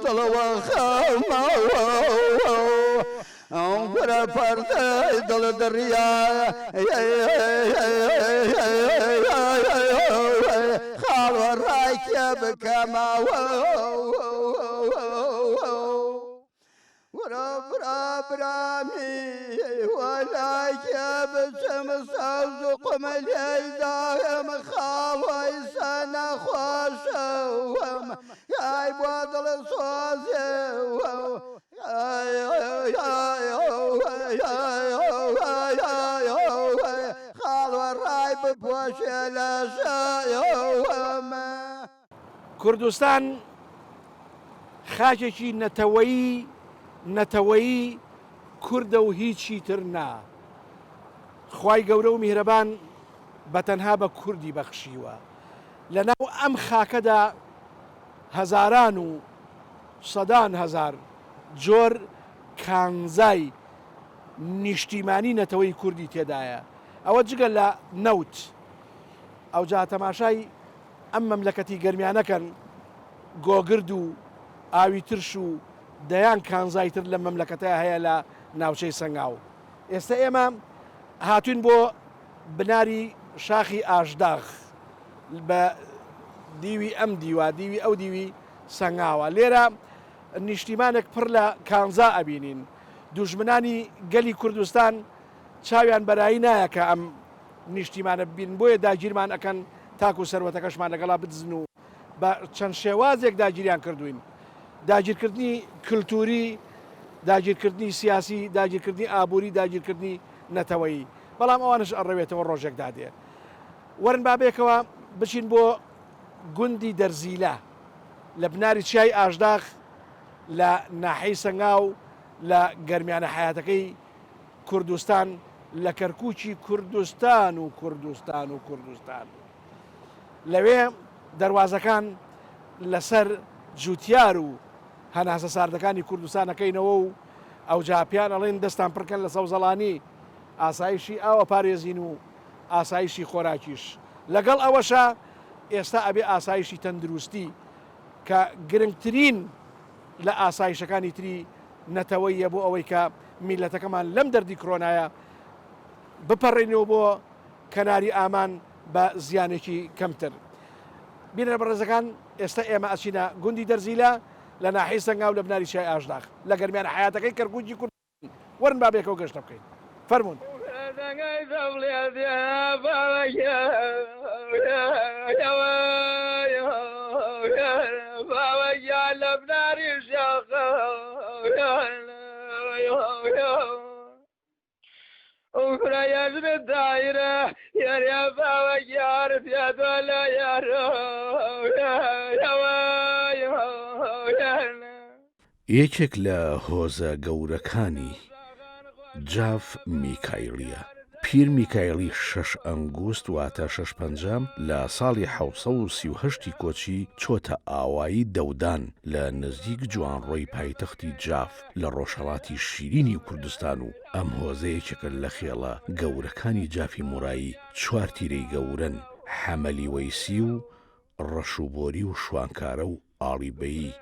دڵەوە خەمەوە کورە پەردەی دڵ دڕیا خاڵوە ڕای کێ بکەمەوە ورە برا برامی وەلای کێ بچم سەوز و قوم لێی دایم خاڵۆی سەنە خۆشەوەم یای بۆ دڵ سۆزێ خاڵۆ ڕای بپۆشێ لە شەوەم. کوردستان خاکێکی نەتەوەیی نەتەوەیی کوردە و هیچی تر نا. خوای گەورە و میهرەبان بە تەنها بە کوردی بەخشیوە. لە ناو ئەم خاکەدا هەزاران و سەدان هەزار جۆر کانزای نیشتیمانی نەتەوەی کوردی تێدایە. ئەوە جگە لە نەوت. ئەوجا تەماشای ئەم مەملەکەتی گەرمیانە کەن گۆگرد و ئاوی ترش و دەیان کانزای تر لەم مەملەکەتە هەیە لە ناوچەی سەنگاو. ئێستە ئێمە هاتوین بۆ بناری شاخی ئاشداغ بە دیوی ئەم دیوە دیوی ئەو دیوی سەنگاوە. لێرە نیشتیمانێک پڕ لە کانزا ئەبینین. دوژمنانی گەلی کوردستان چاویان بەرایی نایە کە ئەم نیشتیمانە ببینن بۆیە داگیرمان ئەکەن تاکو سەروەتەکەشمان لەگەڵا بدزن و بە چەند شێوازێک داگیریان کردوین داگیرکردنی کلتوری داگیرکردنی سیاسی داگیرکردنی ئابووری داگیرکردنی نەتەوەیی بەڵام ئەوانش ئەڕەوێتەوە ڕۆژێک دادێ وەرن با بێکەوە بچین بۆ گوندی دەرزیلە لە بناری چیای ئاژداغ لە ناحەی سەنگاو لە گەرمیانە حیاتەکەی کوردستان لە کەرکوکی کوردستان و کوردستان و کوردستان لەوێ دەروازەکان لەسەر جوتیار و هەناسە ساردەکانی کوردستان ئەکەینەوە و ئەوجا پێیان ئەڵێن دەستان پڕکەن لە سەوزەڵانی ئاسایشی ئاوە پارێزین و ئاسایشی خۆراکیش لەگەڵ ئەوەشا ئێستا ئەبێ ئاسایشی تەندروستی کە گرنگترین لە ئاسایشەکانی تری نەتەوەییە بۆ ئەوەی کە میللەتەکەمان لەم دەردی کرۆنایە بپەڕێنەوە بۆ کەناری ئامان بە زیانێکی کەمتر. بینەرە بەڕێزەکان ئێستا ئێمە ئەچینە گوندی دەرزیلە لە ناحیەی سەنگاو لە بناری چیای ئاشداغ لە گەرمیان حەیاتەکەی کەرکوکی کوردستان وەرن با بێکەوە گەشتە بکەین فەرموون. یەکێک لە هۆزە گەورەکانی جاف میکایڵییە. پیر میکایڵی شەش ئەنگوست واتە شەش پەنجە لە ساڵی 738 ی کۆچی چۆتە ئاوایی دەودان لە نزیک جوانڕۆی پایتەختی جاف لە ڕۆژهەڵاتی شیرینی کوردستان و ئەم هۆزە یەکێکە لە خێڵە گەورەکانی جافی مورایی چوار تیرەی گەورەن حەمەلی وەیسی و ڕەشوبۆری و شوانکارە و ئاڵی بەیی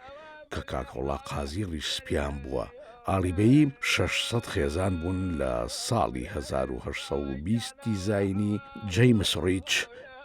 کە کاکەوڵا قازی ڕیش سپیان بووە. ئاڵی بەیی 600 خێزان بوون لە ساڵی 1820 ی زاینی جەیمس ڕیچ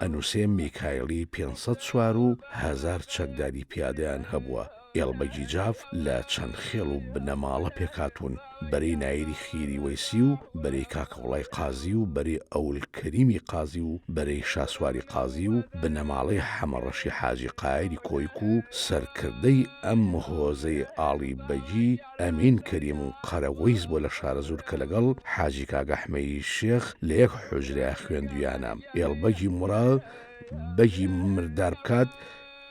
ئەنووسێ میکایڵی 500 سوار و هەزار چەکداری پیادەیان هەبووە. ئێڵبەگی جاف لە چەند خێڵ و بنەماڵە پێکهاتوون، بەرەی نایری خیری وەیسی و بەرەی کاکەوڵای قازی و بەرەی ئەولکەریمی قازی و بەرەی شاسواری قازی و بنەماڵەی حەمەڕەشی حاجی قایری کۆیک و سەرکردەی ئەم هۆزەی ئاڵی بەگی ئەمین کەریم قەرەوەیس بووە لە شارەزوور کە لەگەڵ حاجی کاکەحمەی شێخ لە یەک حوجرەیا خوێندوویانە. ئێڵبەگی مورا بەگی مردار بکات،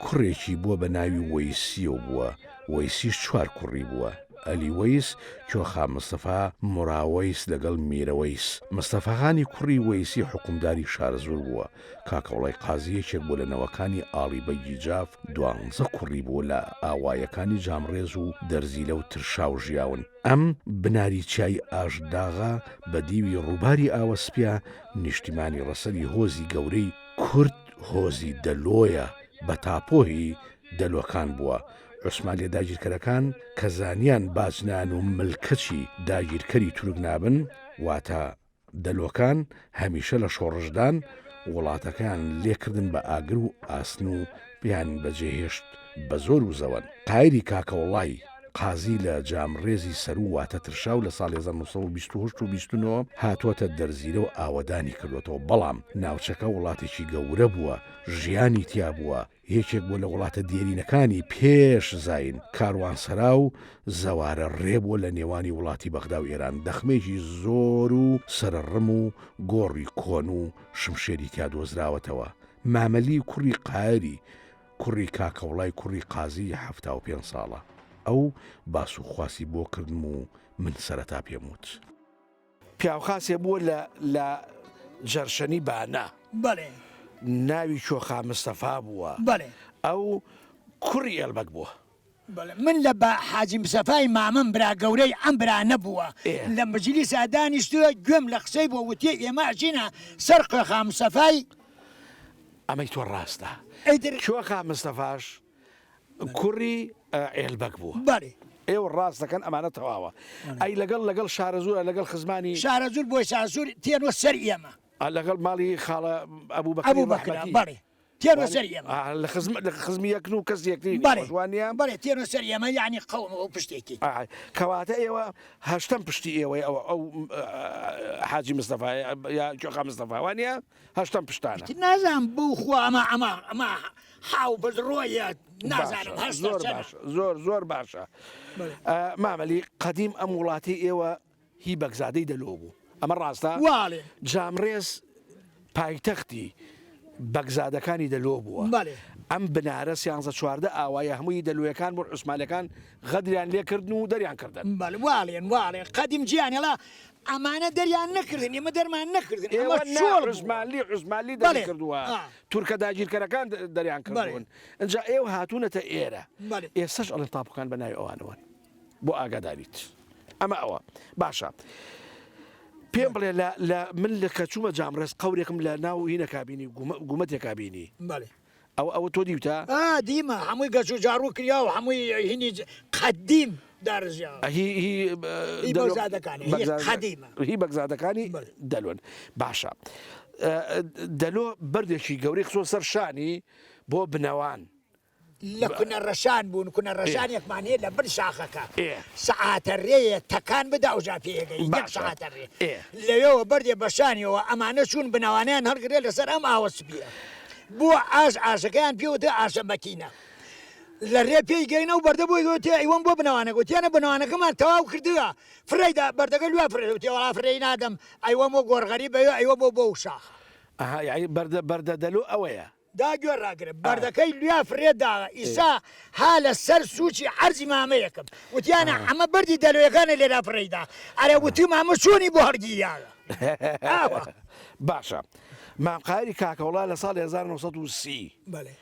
کوڕێکی بووە بە ناوی وەیسیەو بووە، وەیسیش چوار کوڕی بووە، ئەلی وەیس، کۆخا مستەفا، موراوەیس لەگەڵ میرەوەیس. مستەفاخانی کوڕی وەیسی حوکمداری شارەزوور بووە. کاکەوڵای قازی یەکێک بووە لە نەوەکانی ئاڵی بەگی جاف، دوانزە کوڕی بووە لە ئاوایەکانی جامڕێز و دەرزیلە و ترشاو ژیاون. ئەم بناری چیای ئاشداغە بە دیوی ڕووباری ئاوەسپیە، نیشتیمانی ڕەسەنی هۆزی گەورەی کورد هۆزی دەلۆیە بە تاپۆ هی دەلۆکان بووە. عوسمانلیە داگیرکەرەکان کە زانیان باج نان و ملکەچی داگیرکەری تورک نابن، واتە دەلۆکان هەمیشە لە شۆڕشدان، وڵاتەکەیان لێکردن بە ئاگر و ئاسن و پێیان بەجێهێشت بە زۆر و زەوەن. قایری کاکەوڵای قازی لە جامڕێزی سەروو واتە ترشاو لە ساڵی 1928 و 29 هاتووەتە دەرزیرە و ئاوەدانی کردووەتەوە، بەڵام ناوچەکە وڵاتێکی گەورە بووە، ژیانی تیا بووە، یەکێک بووە لە وڵاتە دێرینەکانی پێش زایین، کاروانسەرا و زەوارە ڕێ بووە لە نێوانی وڵاتی بەغدا و ئێران، دەخمێکی زۆر و سەرەڕم و گۆڕی کۆن و شمشێری تیا دۆزراوەتەوە. مامەلی کوڕی قاری کوڕی کاکەوڵای کوڕی قازی 75 ساڵە. ئەو باس و خواسی بۆ کردم و من سەرەتا پێم وت. پیاوخاسێ بووە لە لە جەرشەنی بانە. بەڵێ. ناوی کۆخا مستەفا بووە. بەڵێ. ئەو کوڕی ئێلبەگ بووە. بەڵێ من لە بە حاجی مستەفای مامم برا گەورەی ئەم برا نەبووە لە مجلیسا دانیشتووە گوێم لە قسەی بووە وتیە ئێمە ئەچینە سەر کوێخا مستەفای. ئەمەی تۆ ڕاستە. ئیتر. کوێخا مستەفاش کوڕی ئێلبەگ بووە. بەڵێ. ئێوە ڕاست دەکەن ئەمانە تەواوە. ئەی لەگەڵ لەگەڵ شارەزوورە لەگەڵ خزمانی. شارەزوور بۆی شارەزوور تێنۆ سەر ئێمە. لەگەڵ ماڵی خاڵە ئەبوبەکری ئەبوبەکرە بەڵێ. تێنۆ سەر ئێمە. لە خزم لە خزمی یەکن و کەس یەکتری بەڵێ وانە؟ بەڵێ تێنۆ سەر ئێمە یعنی قەوم ئەو پشتێکی. کەواتە ئێوە هەشتەم پشتی ئێوەی ئەو ئەو حاجی مستەفا یا کوێخا مستەفا وانە؟ هەشتەم پشتانە. ئیتر نازانم بەو خوا ئەمە ئەمە ئەمە حاو بەدڕۆیە نازانم باشە هەشتا زۆر چەنە. باشە زۆر زۆر باشە بەڵێ. مامەلی قەدیم ئەم وڵاتەی ئێوە هی بەگزادەی دەلۆ بوو ئەمە ڕاستە؟ واڵێ. جامڕێز پایتەختی بەگزادەکانی دەلۆ بووە. بەڵێ. ئەم بنارە سیانزە 14 ئاوایە هەمووی دەلۆیەکان بوون عوسمانەکان غەدریان لێ کردن و دەریان کردن. بەڵێ واڵێن واڵێن قەدیم جیان ئەڵا ئەمانە دەریان نەکردن ئێمە دەرمان نەکردن ئەمە ئێوە نا چۆڵ بووە. عوسمانلی عوسمانلی دەری بەڵێ کردووە ئا. تورکە داگیرکەرەکان دەریان بەڵێ. کردوون ئینجا ئێوە هاتوونەتە ئێرە بەڵێ. ئێستەش ئەڵێن تاپۆکان بە ناوی ئەوانەوەن. بۆ ئاگاداریت ئەمە ئەوە باشە پێم بڵێ لە لە من لە کە چوومە جامڕێز قەورێکم لە ناو هینەکا بینی گومەتێکا بینی بەڵێ ئەوە ئەوە تۆ دیوتە ئا دیمە هەمووی گەچ و جاڕوو کریا و هەمووی هینی قەدیم دارزیا هی هی هی بەگزادەکانی هی قەدیمە هی بەگزادەکانی دەلۆن باشە دەلۆ بەردێکی گەورەی خسۆ سەر شانی بۆ بنەوان لە کونە ڕەشان بوون، کونە ڕەشانێکمان هەیە لە بن شاخەکە، سەعاتە ڕێیە تەکان بدا ئەوجا پێیەگەی، یەک سەعاتە ڕێ، لەوێوە بەردێ بە شانیەوە، ئەمانە چوون بنەوانەیان هەڵگرێ لەسەر ئەم ئاوە سپییە، بووە ئاش، ئاشەکەیان پێ وترێ ئاشە مەکینە، لە ڕێ پێی گەینە و بەردە بۆی وتێ ئەیوەم بۆ بنەوانەکە، وتیانە بنەوانەکەمان تەواو کردووە، فڕێی دا، بەردەکە لویا فڕێ دا، وتێ وەڵا فڕێی نادەم، ئەیوەم وەک گۆڕغەریب ئەوێ، ئەیوە بۆ بۆ شاخە. ئەها یەعنی بەردە بەردە دەلۆ ئەوەیە. دا گوێ ڕاگرە بەردەکەی لویا فرێ دا ئیسا ها لە سەر سوچی عەرزی مامەیەکم وتیانە ئەمە بەردی دەلۆیەکانە لێرا فڕێی دا ئەرێ وتیم ئەمە چۆنی بۆ هەڵگیریاوە ئاوا. باشە مام قاری کاکەوڵا لە ساڵی 1930 بەڵێ.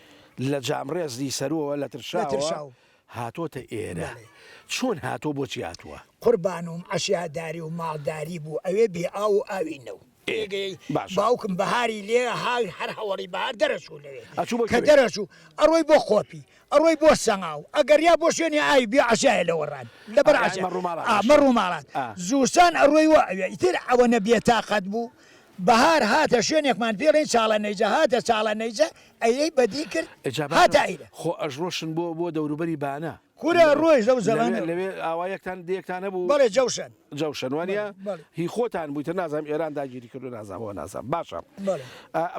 لە جامڕێزی سەرووەوە لە لە ترشاوە ترشاو. هاتۆتە ئێرە بەڵێ. چۆن هاتووە بۆچی هاتووە؟ قوربانوم عەشیاداری و ماڵداری بوو ئەوێ بێ ئاو و ئاوی نەو. پێگەی باشە. باوکم بەهاری لێ ها هەر هەوەڵی بەهار دەرەچوو لەوێ ئەچوو بۆ کە کوێ؟ دەرەچوو ئەڕۆی بۆ خۆپی ئەڕۆی بۆ سەنگاو ئەگەریا بۆ شوێنی ئاوی بێ عەشایە لەوەڕان لەبەر ئا، یانی عەشا مەڕوماڵات ئا عەشا. مەڕوماڵات ئا. زووسان ئەڕۆی وە ئەوێ ئیتر ئەوەنە بێتاقەت بوو بەهار هاتە شوێنێکمان پێڵێن چاڵە نەیجە هاتە چاڵە نەیجە ئەیەی بەدی کرد ئێجا باشە هاتە ئەیرە. خۆ ئەژڕۆشن بۆ بۆ دەوروبەری بانە. کورە ڕۆیشت لەو زەمانە. لەوێ لەوێ ئاوایەکتان دێیەکتان هەبوو؟ بەڵێ جەوشەن. جەوشەن وانیە؟ بەڵێ بەڵێ. هی خۆتان بوو ئیتر نازانم ئێران داگیری کردووە نازانم ئەوە نازانم باشە بەڵێ.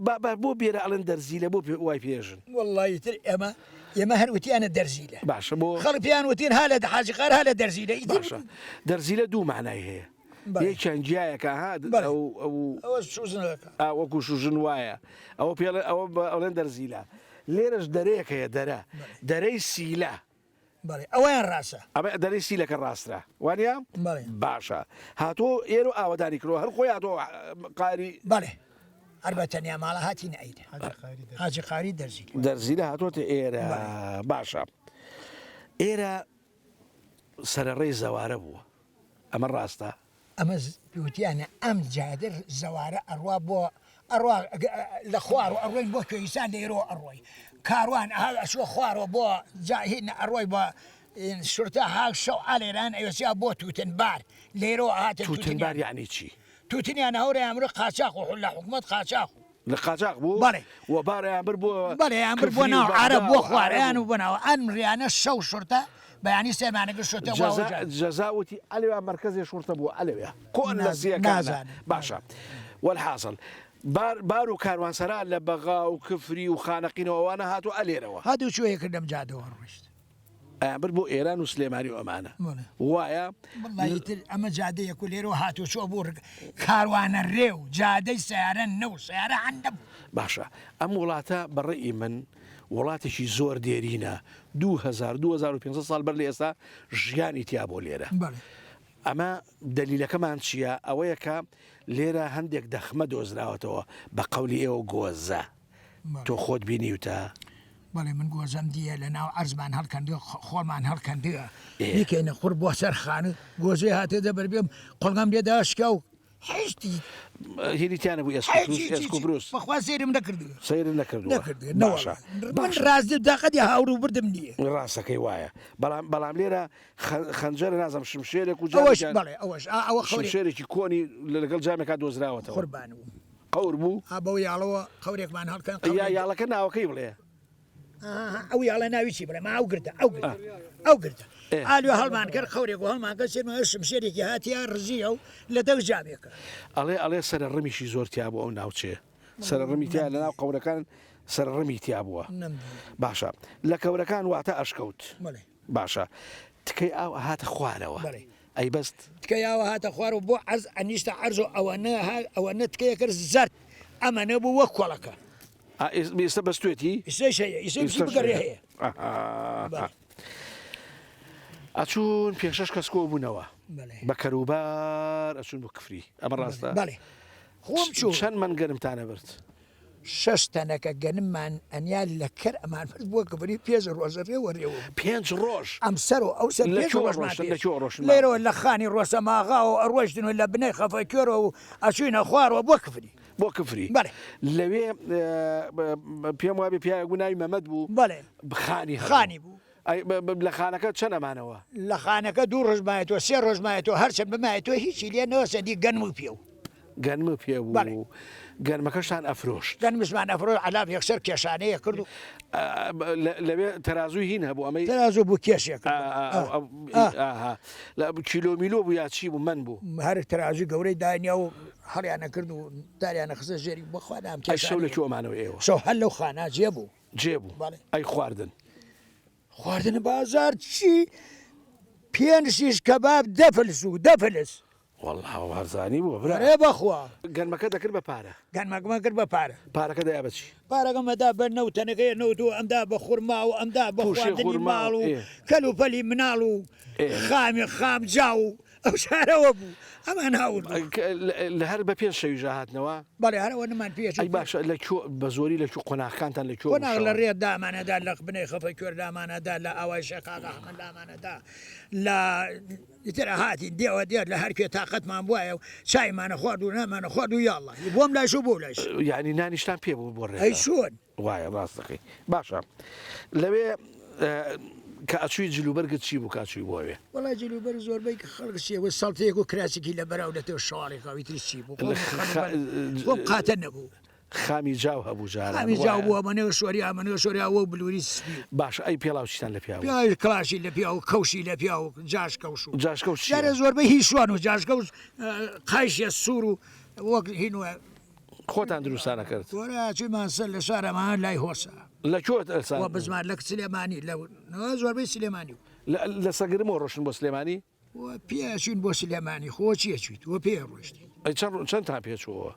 با با بۆ بێرە ئەڵێن دەرزیلە بۆ پێ وای پێژن؟ وەڵڵا ئیتر ئێمە ئێمە هەر وتیانە دەرزیلە. باشە بۆ؟ خەڵک پێیان وتین ها لە حاجی قار ها لە دەرزیلە ئیتر. باشە دەرزیلە دوو مانای هەیە. بەڵێ. یەکیان گیایەکە ها بەڵێ. ئەو ئەو ئەوە شوژنەکە. ئا وەکوو شوژن وایە ئەوە پێڵێ ئەوە بە ئەڵێن دەرزیلە. لێرەش دەرەیەک هەیە دەرە دەرەی سیلە. بەڵێ ئەوەیان ڕاستە. ئەمە دەرەی سیلەکە ڕاستە وانە؟ بەڵێ. باشە هاتۆ ئێرە و ئاوەدانی کردوە هەر خۆی هاتۆ قاری. بەڵێ هەر بە تەنیا ماڵە هاتینە ئەیرە. حاجی قاری دەرزیلە. دەرزیلە هاتۆتە ئێرە باشە ئێرە سەرەڕێی زەوارە بووە ئەمە ڕاستە؟ ئەمە وتیانە ئەم جادر زەوارە ئەڕوا بۆ. ئەڕوا لە خوارەوە ئەڕۆین بۆ کوێیسان لێرەوە ئەڕۆی کاروان ئەها ئەچوە خوارەوە بۆ جا هین ئەڕۆی بە شورتە ها شەو ئالێران ئەوێسیا بۆ توتن بار لێرەوە ئەهاتن توتن بار یعنی چی؟ توتنیان هەورەیان برد قاچاخ و لە حکومەت قاچاخ و لە قاچاخ بوو؟ بەڵێ. و باریان برد بۆ بەڵێ یان برد بۆ کفری و ناو عەرەب بەغدا بۆ و خوارەیان عەرەب و و بۆ ناو ئەم ڕیانە شەو شورتە بەیانی سێمانە گرت شورتە جەزا واوە جا جەزا وتی ئەلەوێ مەرکەزێ شورتە بوو ئەلەوێ کۆن لە ناز سیەکانە نازانم باشە نازانم. وەلحاسڵ بار بار و کاروانسەرا لە بەغا و کفری و خانەقینەوە ئەوانە هاتوو ئەلێرەوە. هاتوو چۆ یەکرد لەم جادەوە ڕۆیشت. ئەیان برد بۆ ئێران و سلێمانی و ئەمانە بەڵێ. وایە؟ وەڵڵا ئیتر ئەمە جادەیەک و لێرەوە هاتوچۆ بوو ڕ کاروانە ڕێ و جادەی سەیارە نەبوو سەیارە هەر نەبوو. باشە ئەم وڵاتە بە ڕەئی من وڵاتێکی زۆر دێرینە 2000 2500 ساڵ بەر لە ئێستا ژیانی تیا بۆ لێرە بەڵێ. ئەمە دەلیلەکەمان چییە ئەوەیە کە لێرە هەندێک دەخمە دۆزراوەتەوە بە قەولی ئێوە گۆزە تۆ خۆت بینیوتە؟ بەڵێ من گۆزەم دییە لە ناو عەرزمان هەڵکەندووە خۆڵمان هەڵکەندووە بیکەینە قوڕ بۆ سەر خانوو گۆزەی هاتێ دە بەر بێم قوڵگەم لێ داشکا و هیچ هینی تیانە بوو ئێسک و بروس بەخوا سەیرم نەکردووە سەیرت نەکردووە نەکردووە نەوەڵا من ڕازی داقەتی هاوڕ و بردم نییە ڕاستەکەی وایە بەڵام بەڵام لێرە خەنجەرە نازم شمشێرێک و ئەوەش بەڵێ ئەوەش ئەوە شمشێرێکی کۆنی لەگەڵ جامێکا دۆزراوەتەوە قوربان بوو قەور بوو؟ ئا بەو یاڵەوە قەورێکمان هەڵکەن یا یاڵەکە ناوەکەی بڵێ. ئەو یاڵە ناوی چی بڵێ ما ئەو گردە ئەو گردە ئەو گردە ئالوێ هەڵمان کرد قەورێک و هەڵمان کرد سێرمە شمشێرێکی هاتیە ڕزیە و لە دەو جامێکە. ئەڵێ ئەڵێ سەرە ڕمیشی زۆر تیا بوو ئەو ناوچەیە سەرە ڕمی تیا لە ناو قەورەکان سەرە ڕمی تیا بووە باشە لە کەورەکان واتە ئەشکەوت باشە تکەی ئاو ئەهاتە خوارەوە ئەی بەست. تکەی ئاو ئەهاتە خوارەوە بۆ عەرز ئەنیشتە عەرز و ئەوەنە ئەوەنە تکەی ئەکرد زەرد ئەمەنە بوو وەک کۆڵەکە. ئا ئێستا بەستوێتی؟ ئیستەش هەیە ئیستە بچی بگەڕێ هەیە. ئەچوون پێ شەش کەس کۆ بوونەوە بە کەروبار ئەچوون بۆ کفری ئەمە ڕاستە؟ بەڵێ خۆم چوو. چەند مەن گەنمتانە برد؟ شەش تەنەکە گەنممان ئەنیا لە کەر ئەمان برد بۆ کفری پێنج ڕۆژە ڕێوە ڕێوە بوو. پێنج ڕۆژ؟ ئەم سەر و ئەو سەر لە پێنج کوێوە ڕۆژمان ڕۆشتن پێ لە کوێوە ڕۆشتن لێرەوە لە خانی ڕۆسەماغاوە ئەڕۆشتن و لە بنەی خەفەکوێرەوە و ئەچووینە خوارەوە بۆ کفری. بۆ کفری؟ بەڵێ. لەوێ پێم وابێ پیاوێک بوو ناوی مەمەد بوو بەڵێ. خانی هەبوو. خانی بوو. ئەی لە خانەکە چەند ئەمانەوە؟ لە خانەکە دوو ڕۆژ مایەتەوە سێ ڕۆژ مایەتەوە هەرچەند بمایەتەوە هیچی لێ نەوەسەندی گەنم و پێو. گەنم و پێ بەڵێ. بوو گەنمەکەشتان ئەفرۆشت؟ گەنمشمان ئەفرۆشت عەلاف یەکسەر کێشانەیە کرد و. لەوێ تەرازووی هین هەبوو ئەمەی. تەرازوو بوو کێشێک کرد. ئاها کیلۆ میلۆ بوو یا چی بوو مەن بوو؟ هەر تەرازووی گەورەی دانیا و هەڵیانە کرد و داریانە خستە ژێری بەخوا نام ئەی شەو لە کوێ مانەوە ئێوە؟ شەو هەر لەو خانە جێ بوو. جێ بوو بەڵێ. ئەی خواردن؟ خواردن بازار چی پێنج شیش کەباب دە فلس و دە فلس. وەڵا هەرزانی بووە برا. ئەرێ بەخوا. گەنمەکە دەکرد بە پارە. گەنمەکەمە کرد بە پارە. پارەکە دەیا بە چی؟ پارەکەم ئەدا بە نەوت تەنەکەیە نەوت و ئەمدا بە خورما و ئەمدا بە پوشێ خواردنی خورما ماڵ و ئێ. کەل و پەلی مناڵ و ئێ. خامی خام جاو و ئەو شارەوە بوو ئەمان هاوردووە. لە هەر بە پێنج شەویش ئەهاتنەوە؟ بەڵێ هەر ئەوەنەمان پێ چوو. ئەی باشە لە کوێ بە زۆری لە کوێ قۆناغەکانتان لە کوێ بوو قۆناغ لە شەوان؟ ڕێ دامانەدا لە بنەی خەفە کوێر لامانەدا لە ئاوای شێخ ئاغا ئەحمەد لامانەدا لە ئیتر ئەهاتین دێوە دێ لە هەر کوێ تاقەتمان بوایە و چایمانە خوارد و نانمانە خوارد و یاڵڵا بۆم لایش و بۆ لایش. یانی نانیشتان پێ بوو بۆ ڕێگا؟ ئەی چۆن؟ وایە ڕاست دەکەی باشە لەوێ کە ئەچووی جلوبەرگت چی بوو کە ئەچووی بۆ ئەوێ؟ وەڵا جلوبەرگ زۆربەی خەڵک چیە سەڵتەیەک و کراسێکی لە بەرا و لەتێ شەواڵێک ئەوی تری چی بوو خۆم قاتە نەبوو. خامی جاو هەبوو جاران خامی جاو بوو ئەمەنەوە شۆری ئەمەنەوە شۆری ئەوە و بلوری سپی باشە ئەی پێڵاو چیتان لە پیا بوو؟ پیاوی کڵاشی لە پیا و کەوشی لە پیا و جاش کەوش و جاش کەوش چیە؟ جارێ زۆربەی هی شوان و جاش کەوش قایشێ سوور و وەک هین وایە. خۆتان دروستان ئەکرد؟ وەرە چوویمان سەر لە شارەمان لای هۆسە. لە کوێ ئەلسان؟ وە بزمان لە سلێمانی لە زۆربەی سلێمانی بوو. لە سەگرمەوە ڕۆشتن بۆ سلێمانی؟ وە پێ ئەچوین بۆ سلێمانی خۆ چی ئەچویت وە پێ ڕۆشتین. ئەی چەند چەندتان پێ چووەوە؟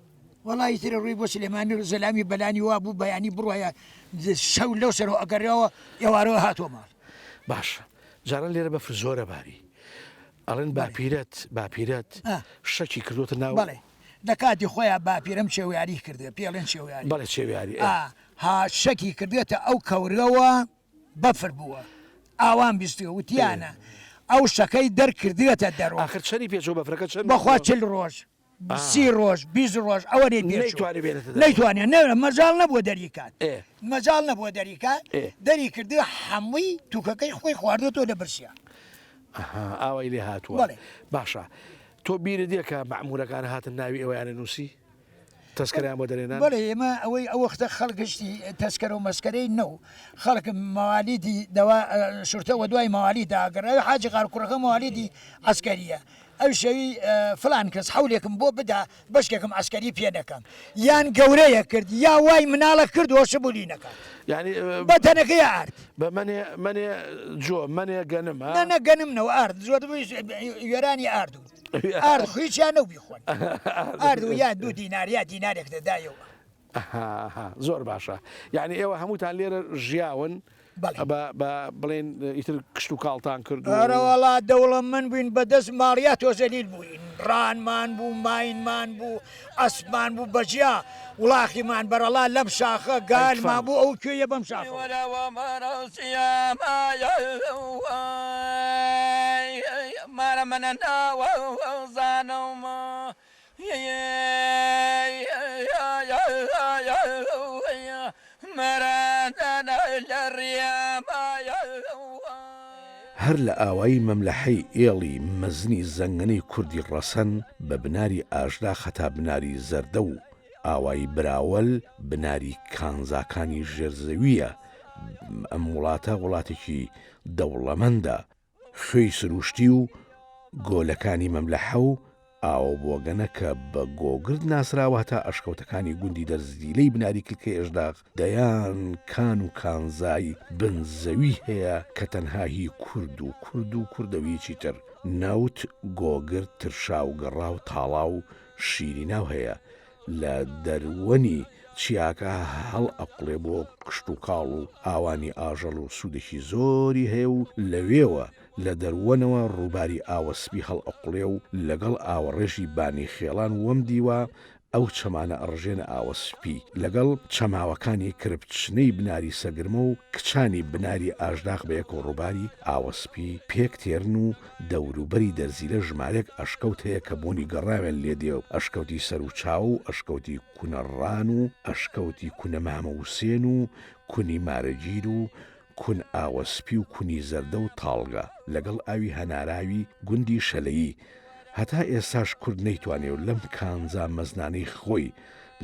وەڵا ئیتر ڕووی بۆ سلێمانی زەلامی بەلانی وا بوو بەیانی بڕایە شەو لەو سەرەوە ئەگەڕێەوە ئێوارەوە هاتووە ماڵ. باشە جاران لێرە بەفر زۆرە باری ئەڵێن باپیرەت باپیرەت شەکی کردوتە ناو بەڵێ لە کاتی خۆیان باپیرەم چێویاری کردێ پێڵێن چێویاری بەڵێ چێویاری ها شەکی کردێتە ئەو کەورەوە بەفر بووە ئاوام بیستوە وتیانە ئەو شەکەی دەرکردێتە دەرەوە ئاخر چەنی پێچوو بەفرەکە چەند بەخوا چل ڕۆژ. سی ڕۆژ 20 ڕۆژ ئەوە نەی پێ نەیتوانی بێنێتە دەرەوە. نەیتوانێ نە مەجال نەبووە دەری کات ئێ. مەجال نەبووە دەری کات ئێ. دەری کردووە حەمووی تووکەکەی خۆی خواردووەتەوە لە برسیا. ئەها ئاوای لێ هاتووە. بەڵێ. باشە تۆ بیرت دێ کە مەعموورەکان هاتن ناوی ئێوەیانە نووسی؟ تەسکەرەیان بۆ دەرێنان؟ بەڵێ ئێمە ئەوەی ئەو وەختە خەڵک هشتی تەسکەرە و مەسکەرەی نەو خەڵک مەوالیدی دەوا شورتە وە دوای مەوالی داگەڕا حاجی غار کوڕەکە مەوالیدی عەسکەریە ئەو شەوی فلان کەس حەولێکم بۆ بدا بەشکێکم عەسکەری پێ نەکەم یان گەورەیە کرد یا وای مناڵە کرد وە شبولی نەکات یعنی بە تەنەکەی ئارد بە مەنێ مەنێ جۆ مەنێ گەنم ها نە نە گەنم نەوە ئارد زۆر وێرانی ئارد و ئارد هیچیان نەو بیخۆن ئارد و یا دوو دینار یا دینارێک دەدایەوە زۆر باشە یعنی ئێوە هەمووتان لێرە ژیاون بە بڵێن ئیتر کشت و کاڵتان کرد ئەرەوەڵا دەوڵەمەند بووین بەدەست ماڵیا تۆزەلیل بووین ڕانمان بوو ماینمان بوو ئەسپمان بوو بەجیا وڵاخیمان بەرەڵا لەم شاخە گالمان بوو ئەو کوێیە بەم شاخەوە. هەر لە ئاوایی مەملەحەی ئێڵی مەزنی زەنگەنەی کوردی ڕەسەن بە بناری ئاژداخ هەتا بناری زەردە و ئاوایی براوەل بناری کانزاکانی ژێر زەوییە، ئەم وڵاتە وڵاتێکی دەوڵەمەندە، خوێی سروشتی و گۆلەکانی مەملەحە و ئاوە بۆگەنە کە بە گۆگرد ناسراوە هەتا ئەشکەوتەکانی گوندی دەرزیلەی بناری کلکەی ئەژداغ دەیان کان و کانزای بن زەوی هەیە کە تەنها هی کورد و کورد و کوردە و هیچی تر نەوت گۆگرد ترشاو گەڕاو تاڵاو شیریناو هەیە لە دەروەنی چیاکە هەڵئەقوڵێ بۆ کشتوکاڵ و ئاوانی ئاژەڵ و سوودێکی زۆری هەیە و لەوێوە لە دەروەنەوە ڕووباری ئاوە سپی هەڵئەقوڵێ و لەگەڵ ئاوەڕێژی بانی خێڵان وەم دیوە ئەو چەمانە ئەڕژێنە ئاوە سپی لەگەڵ چەماوەکانی کرپچنەی بناری سەگرمە و کچانی بناری ئاژداخ بەیەکەوە ڕووباری ئاوە سپی پێک تێرن و دەوروبەری دەرزیلە ژمارەیەک ئەشکەوت هەیە کە بۆنی گەڕاویان لێ دێ و ئەشکەوتی سەروچاوە و ئەشکەوتی کونەڕان و ئەشکەوتی کونە مامە وسێن و کونی مارەگیر و کون ئاوە سپی و کونی زەردە و تاڵگە لەگەڵ ئاوی هەناراوی گوندی شەلەیی هەتا ئێستاش کورد نەیتوانێ و لەم کانزا مەزنانەی خۆی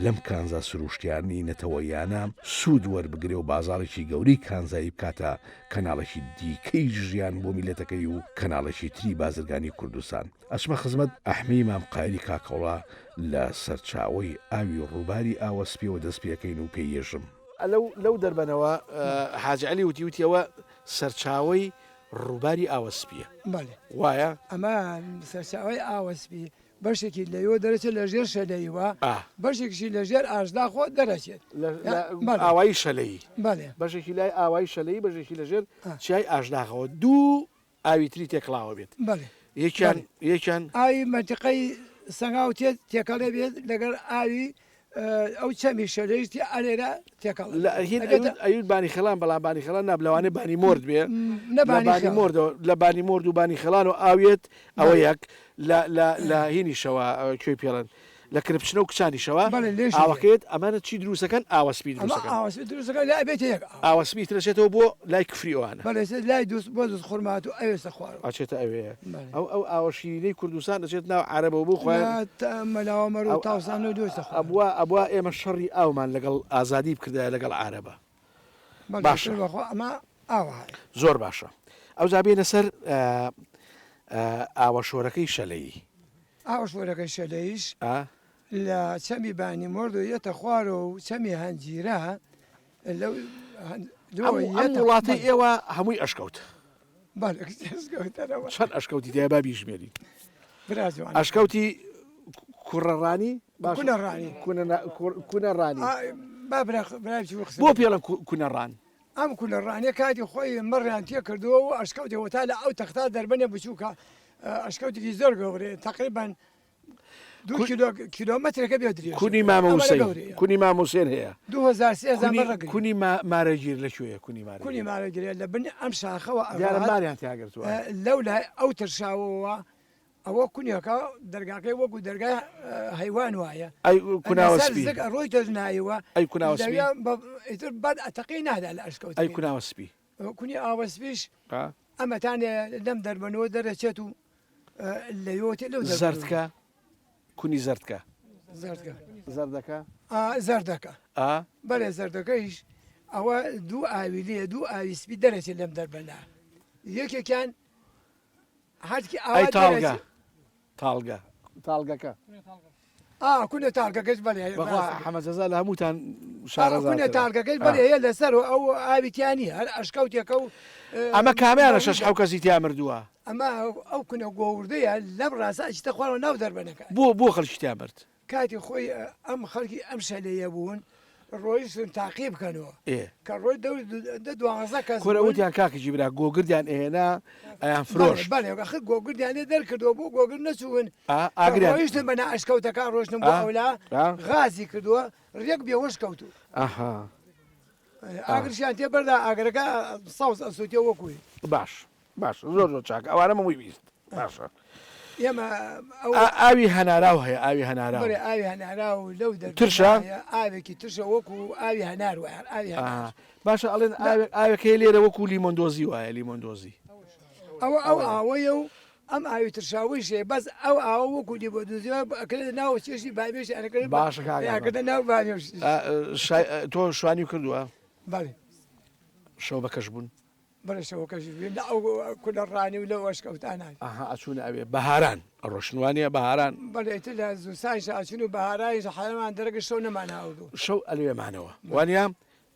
لەم کانزا سروشتیانەی نەتەوەییانە سوود وەربگرێ و بازاڕێکی گەورەی کانزایی بکاتە کەناڵێکی دیکەی ژیان بۆ میللەتەکەی و کەناڵێکی تری بازرگانی کوردستان. ئەچمە خزمەت ئەحمەی مام قایری کاکەوڵا لە سەرچاوەی ئاوی ڕووباری ئاوە سپیەوە دەست پێکەین و پێی یەژم. لەو لەو دەربەنەوە حاجی عەلی وتی وتی ئەوە سەرچاوەی ڕووباری ئاوە سپیە. بەڵێ. وایە؟ ئەمە سەرچاوەی ئاوە سپی بەشێکی لەوێوە دەرەچێت لە ژێر شەلەیوە، بەشێکیشی لە ژێر ئاژداخۆ دەرەچێت. لە ئاوایی شەلەیی. بەڵێ. بەشێکی لای ئاوایی شەلەیی، بەشێکی لە ژێر چیای ئاژداخەوە. دوو ئاوی تری تێکڵاوە بێت. بەڵێ. یەکیان یەکیان. ئاوی مەنتیقەی سەنگاو تێت تێکەڵێ بێت لەگەڵ ئاوی ئەو چەمی شەلەیش تێ ئەلێرە تێکەڵ لە هین ئەیوت بانی خێڵان بەڵام بانی خێڵان ناب لەوانەیە بانی مۆرد بێ نە بانی بانی مۆردەوە لە بانی مۆرد و بانی خێڵان و ئاوێت ئەوە یەک لە لە لە هینیشەوە کوێی پێڵێن لە کرپچنە و کچانیشەوە ئاوەکەیەت ئەمانە چی دروستەکەن ئاوە سپی دروستەکەن ئاوە سپی دروستەکەن لە ئەبێتە یەک ئاو ئاوە سپی تر ئەچێتەوە بۆ لای کفری ئەوانە بەڵێ لای دوست بۆ دوست خورماتوو ئەوێستە خوارەوە ئەچێتە ئەوێ ئەو ئەو ئاوە شیرینەی کوردستان دەچێت ناو عەرەبەوە بۆ خۆیان مەلاوەمەر و تاوسان و دوێستە خوارەوە ئەبوا ئەبوا ئێمە شەڕی ئاومان لەگەڵ ئازادی بکردایە لەگەڵ عەرەبە باشە بەخوا ئەمە ئاوایە زۆر باشە ئەوجا بێینە سەر ئاوە شۆرەکەی شەلەیی ئاوە شۆرەکەی شەلەییش لە چەمی بانی مۆردۆ یەتە خوارەوە و چەمی هەنجیرە لەو ئەم وڵاتەی ئێوە هەمووی ئەشکەوت ئەشکەوتەرەوە چەند ئەشکەوتی تیا با بیژمێرین ئەشکەوتی کوڕەڕانی کوونەڕانی کوونەڕانی با بۆ پێڵم کوونەڕان ئەم کولەڕانە کاتی خۆی مەڕیان تێ کردووە و ئەشکەوتێ وەتا لە ئەو تەختا دەربەنێ بچووکە ئەشکەوتێکی زۆر گەورەیە تقریبان دوو کیلۆ کیلۆمەترەکە بێ درێژە. کونی مامە ئەوەنە وسەین گەورەیە. کونی مامە وسێن هەیە 2000 3000 کونی مەڕ ئەگرێ. کونی ما مارەگیر لە کوێیە کونی مارەگیر کونی مارەگیرە لە بن ئەم شاخەوە دیارە ئەڕوات ماریان تیا گرتووە لەو لای ئەو ترشاوەوە. ئەوە کونێکە دەرگاکەی وەکو دەرگای هەیوان وایە. ئەی کوناوە سپی؟ زگ ئەڕۆیتە نایوە. ئەی کوناوە سپی؟ ئیتر بەد ئەتەقی نادا لە ئەشکەوت. ئەی کوناوە سپی؟ کونی ئاوە سپیش ئەمەتانێ لەم دەربەنەوە دەرەچێت و لەوێوە تێ لەو دەربەنەوە. زەردکە؟ کونی زەردکە؟ زەردکە. زەردەکە؟ ئا زەردەکە. ئا؟ بەلێ زەردەکەیش ئەوە دوو ئاوی لێیە دوو ئاوی سپی دەرەچێت لەم دەربەنە یەکێکیان هەرکی ئەی تاڵگە تاڵگە تاڵگەکە ئا کونە تاڵگەکەش بەلێ هەیە بەخوا حەمە جەزا لە هەمووتان شارەزاترە کونە تاڵگەکەش بەلێ هەیە لەسەر و ئەو ئاوی تیا نییە هەر ئەشکەوتێکە و ئەمە کامیانە شەش حەو کەسی تیا مردووە ئەمە ئەو کونە گۆوردەیە لەم ڕاستە ئەچیتە خوارەوە ناو دەربەنەکە بۆ بۆ خەڵکی تیا مرد کاتی خۆی ئەم خەڵکی ئەم شەلەیە بوون ڕۆیشتن تاقی بکەنەوە ئێ. کە ڕۆی دەوری دە دوانزە کەس کورە بوون. وتیان کاکە جیبرا گۆگردیان ئەهێنا ئەیان فرۆشت. بەڵێ بەڵێ ئەخر گۆگردیان لێ دەرکردەوە بۆ گۆگرد نەچوون ئا کە ئاگریان ڕۆیشتن بە نا ئەشکەوتەکە ڕۆیشتن بۆ ئا ئەولا ئا غازی کردووە ڕێک بێهۆش کەوتوو. ئەها ئا. ئاگرشیان تێ بەردا ئاگرەکە سەوز ئەسووتێ وەکوو. باش باش زۆر زۆر چاکە ئەوانەم هەمووی 20 باشە ئێمە ئەو ئاوی هەناراو هەیە ئاوی هەناراو بەڵێ ئاوی هەناراو لەو دەر ترشە ئاوێکی ترشە وەکو ئاوی هەنار وایە ئاوی هەنار باشە ئەڵێن ئاوێک ئاوێک هەیە لێرە وەکو لیمۆندۆزی وایە لیمۆندۆزی ئەوە ئەو ئاوەیە و ئەم ئاوی ترشاویش هەیە بەس ئەو ئاوە وەکو لیمۆندۆزی وایە ئەکرێتە ناو چێشتی بامێش ئەکرێت باشە کاک ئەکرێتە ناو بامێش تۆ شوانی کردووە بەڵێ شەو بەکەش بوون بەڵێ شەوەکەش لە ئەو کولە ڕانی و لەو ئەشکەوتانە. ئەها ئەچوونە ئەوێ بەهاران ئەڕۆشن وانیە بەهاران؟ بەڵێ ئیتر لە زستانیش ئەچوون و بەهارانیش حەلەمان دەرەکرد شەو نەمان هاوردوو. شەو ئەلوێ مانەوە وانیە؟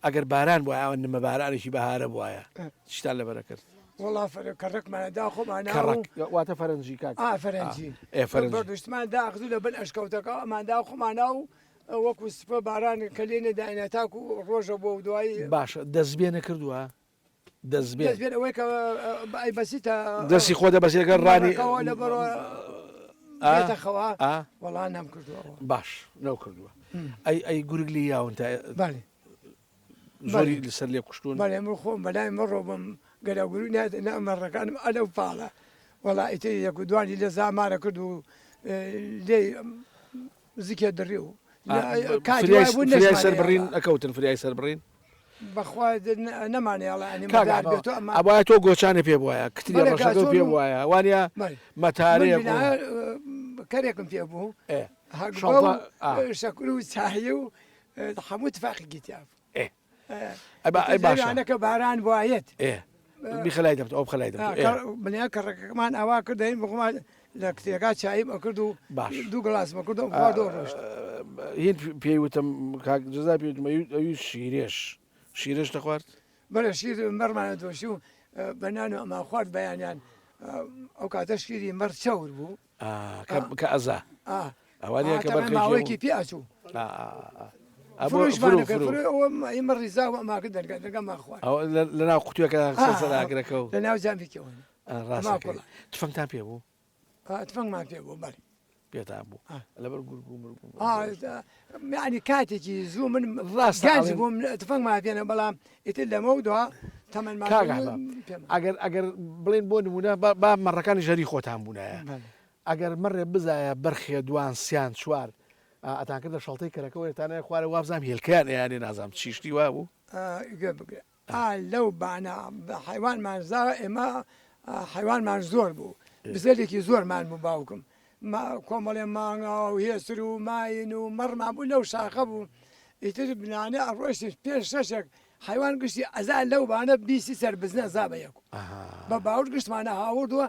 ئەگەر باران بوایە ئەوە نمە بارانێکی بەهارە بوایە چیتان لەبەر ئەکرد؟ وەڵا فەرە کەڕەکمان ئەدا خۆمان کەڕەک واتە فەرەنجی کاک؟ ئا فەرەنجی ئێ فەرەنجی. بەردوشتمان داخست و لە بن ئەشکەوتەکە ئەمان دا خۆمانا و وەکوو سپە باران کە لێ نەداینە تاکوو ڕۆژە بۆ و دوایی. باشە دەستبێ نەکردووە؟ دەستبێن. دەستبێن ئەوەی کە ئەی بەسیتە. دەستی خۆ دەبەستی لەگەڵ ڕانی. مەڕەکەوە لە بەڕۆ بێتە خەوە. وەڵا نەمکردووە ئەوە. باش نەوکردووە. ئەی ئەی گورگ لێی یاون تا. بەڵێ. زۆری لەسەر لێ کوشتوون. بەڵێ من خۆم بەلای مەڕۆ بم گەرا گورگ نایەتە ناو مەڕەکانم ئەلەو پاڵە. وەڵا ئیتر یەک و دوانی لێ زامارە کرد و لێی زکێ دڕی و کاتی وای بوو فریای سەربڕین ئەکەوتن فریای سەربڕین بەخوا نەمانێڵە ئەنی مەدار بێت و ئەمە ئەبایە تۆ گۆچانێ پێ بواە کتری ڕەشەکە پێ بواە وانە مەتارەیە کەرێکم پێ بوو شەکر و چای و هەموو تفاقێکی تیا بوو ئەی باشە ئەنەکە باران وایەت بیخە لای دەمت ئەو بخە لای دەمت بنیا کەڕەکەمان ئاوا کردین بخۆمان لە کتێکا چایم ئەکرد و باش دوو گڵاسمە کرد و خواردەوە ڕۆشت هین پێی وتم کاک جزا پێی وتم ئەوی شیرێش شیرێش دەخوارد بەڵێ شیر مەڕمانە دۆشی و بە نان و ئەمان خوارد بەیانیان ئەو کاتە شیری مەڕ چەور بوو کە ئەزا ئەوانە کە بەرخێکی ماوەیەکی پێ ئەچوو ئێمە ڕیزا و ئەماکە دەرگا دەرگامان خوارد لە ناو قوتوەکە سەر ئاگرەکە و لە ناو جامێکەوە ڕاستەکەی تفەنگتان پێ بوو تفەنگمان پێ بوو بەڵێ پێتان بوو لەبەر گورگ و مرگ ینی کاتێکی زوو من ڕاست گەنج بووم تفەنگمان پێنە بەڵام ئیتر لەمە و دوا تەمەنمان ئەگەر ئەگەر بڵێن بۆ نمونە با مەڕەکانی ژەری خۆتان بوونایە ئەگەر مەڕێ بزایە بەرخێ دوان سیان چوار ئەتان کردە شەڵتەی کەرەکە وەرتانە خوارە وابزانام هێلکەیان ئەیانێ نازانم چیشتی وابوو گوێ بگرە ئا لەو بانە حەیوانمان زا ئێمە حەیوانمان زۆر بوو بزەلێکی زۆرمان بوو باوکم کۆمەڵێ مانگا و هێسر و ماین و مەڕمان بوو لەو شاخە بوو ئیتر بنانێ ئەڕۆشتین پێش شەشێک حیوان گشتی ئەزا لەو بانە بیسی سەر بزنە زا بە یەک بە باوەڕ گشتمانە هاوردووە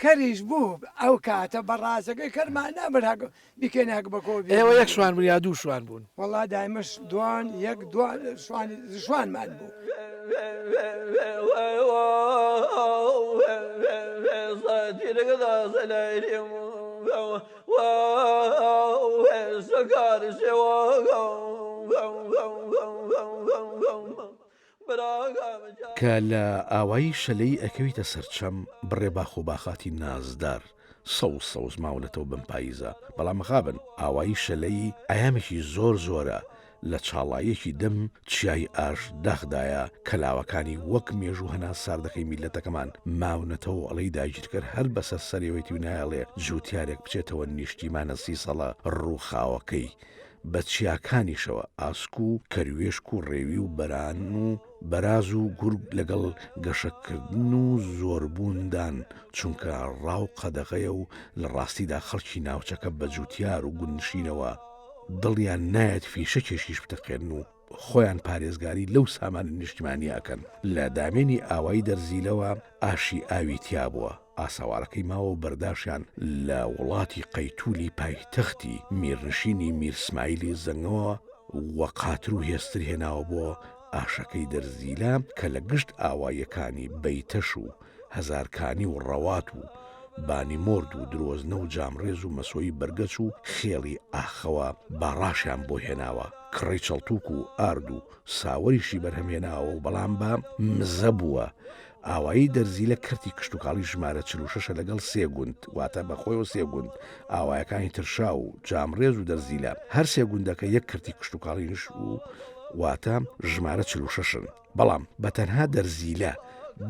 کەریش بوو ئەو کاتە بە ڕاستەکەی کەرمان نابرد هەک بیکەینە هەک بە کۆ بێ. ئێوە یەک شوان بوون یا دوو شوان بوون؟ وەڵا دایمەش دوان یەک دوان شوانی شوانمان بوو. کە لە ئاوایی شەلەی ئەکەویتە سەر چەم، بڕێ باخ و باخاتی نازدار سەوز سەوز ماونەتەوە بەم پاییزە، بەڵام مخابن ئاوایی شەلەی ئایامێکی زۆر زۆرە. لە چاڵاییەکی دەم چیای ئاژداخدایە کە لاوەکانی وەک مێژوو هەناس ساردەکەی میللەتەکەمان ماونەتەوە و ئەڵێی داگیرکەر هەر بەسەر سەرێوەیتی و نایەڵێ جووتیارێک بچێتەوە نیشتیمانە سیسەڵە ڕووخاوەکەی بە چیاکانیشەوە ئاسک و کەروێشک و ڕێوی و بەران و بەراز و گورگ لەگەڵ گەشەکردن و زۆربووندان، چونکە ڕاو قەدەغەیە و لە ڕاستیدا خەڵکی ناوچەکە بە جوتیار و گوندنشینەوە دڵیان نایەت فیشەکێکیش بتەقێنن و خۆیان پارێزگاری لەو سامانە نیشتیمانییە ئەکەن. لە دامێنی ئاوایی دەرزیلەوە ئاشی ئاوی تیابووە، ئاسەوارەکەی ماوە و بەرداشیان لە وڵاتی قەیتولی پایتەختی میرنشینی میر سمایلی زەنگەوە و قاتر و هێستر هێناوە بۆ ئاشەکەی دەرزیلە کە لە گشت ئاواییەکانی بەیتەش و هەزارکانی و ڕەوات و بانیمۆرد و درۆزنە و جامڕێز و مەسۆی بەرگەچ و خێڵی ئاخەوە باڕاشیان بۆ هێناوە، کڕەی چەڵتوک و ئارد و ساوەریشی بەرهەم هێناوە و بەڵام بە مزە بووە. ئاوایی دەرزیلە کەرتی کشتوکاڵی ژمارە 46 ە لەگەڵ سێ گوند، واتە بە خۆیەوە سێ گوند، ئاوایەکانی ترشاو و جامڕێز و دەرزیلە، هەر سێ گوندەکە یەک کەرتی کشتوکاڵینش و واتە ژمارە 46 ن. بەڵام بە تەنها دەرزیلە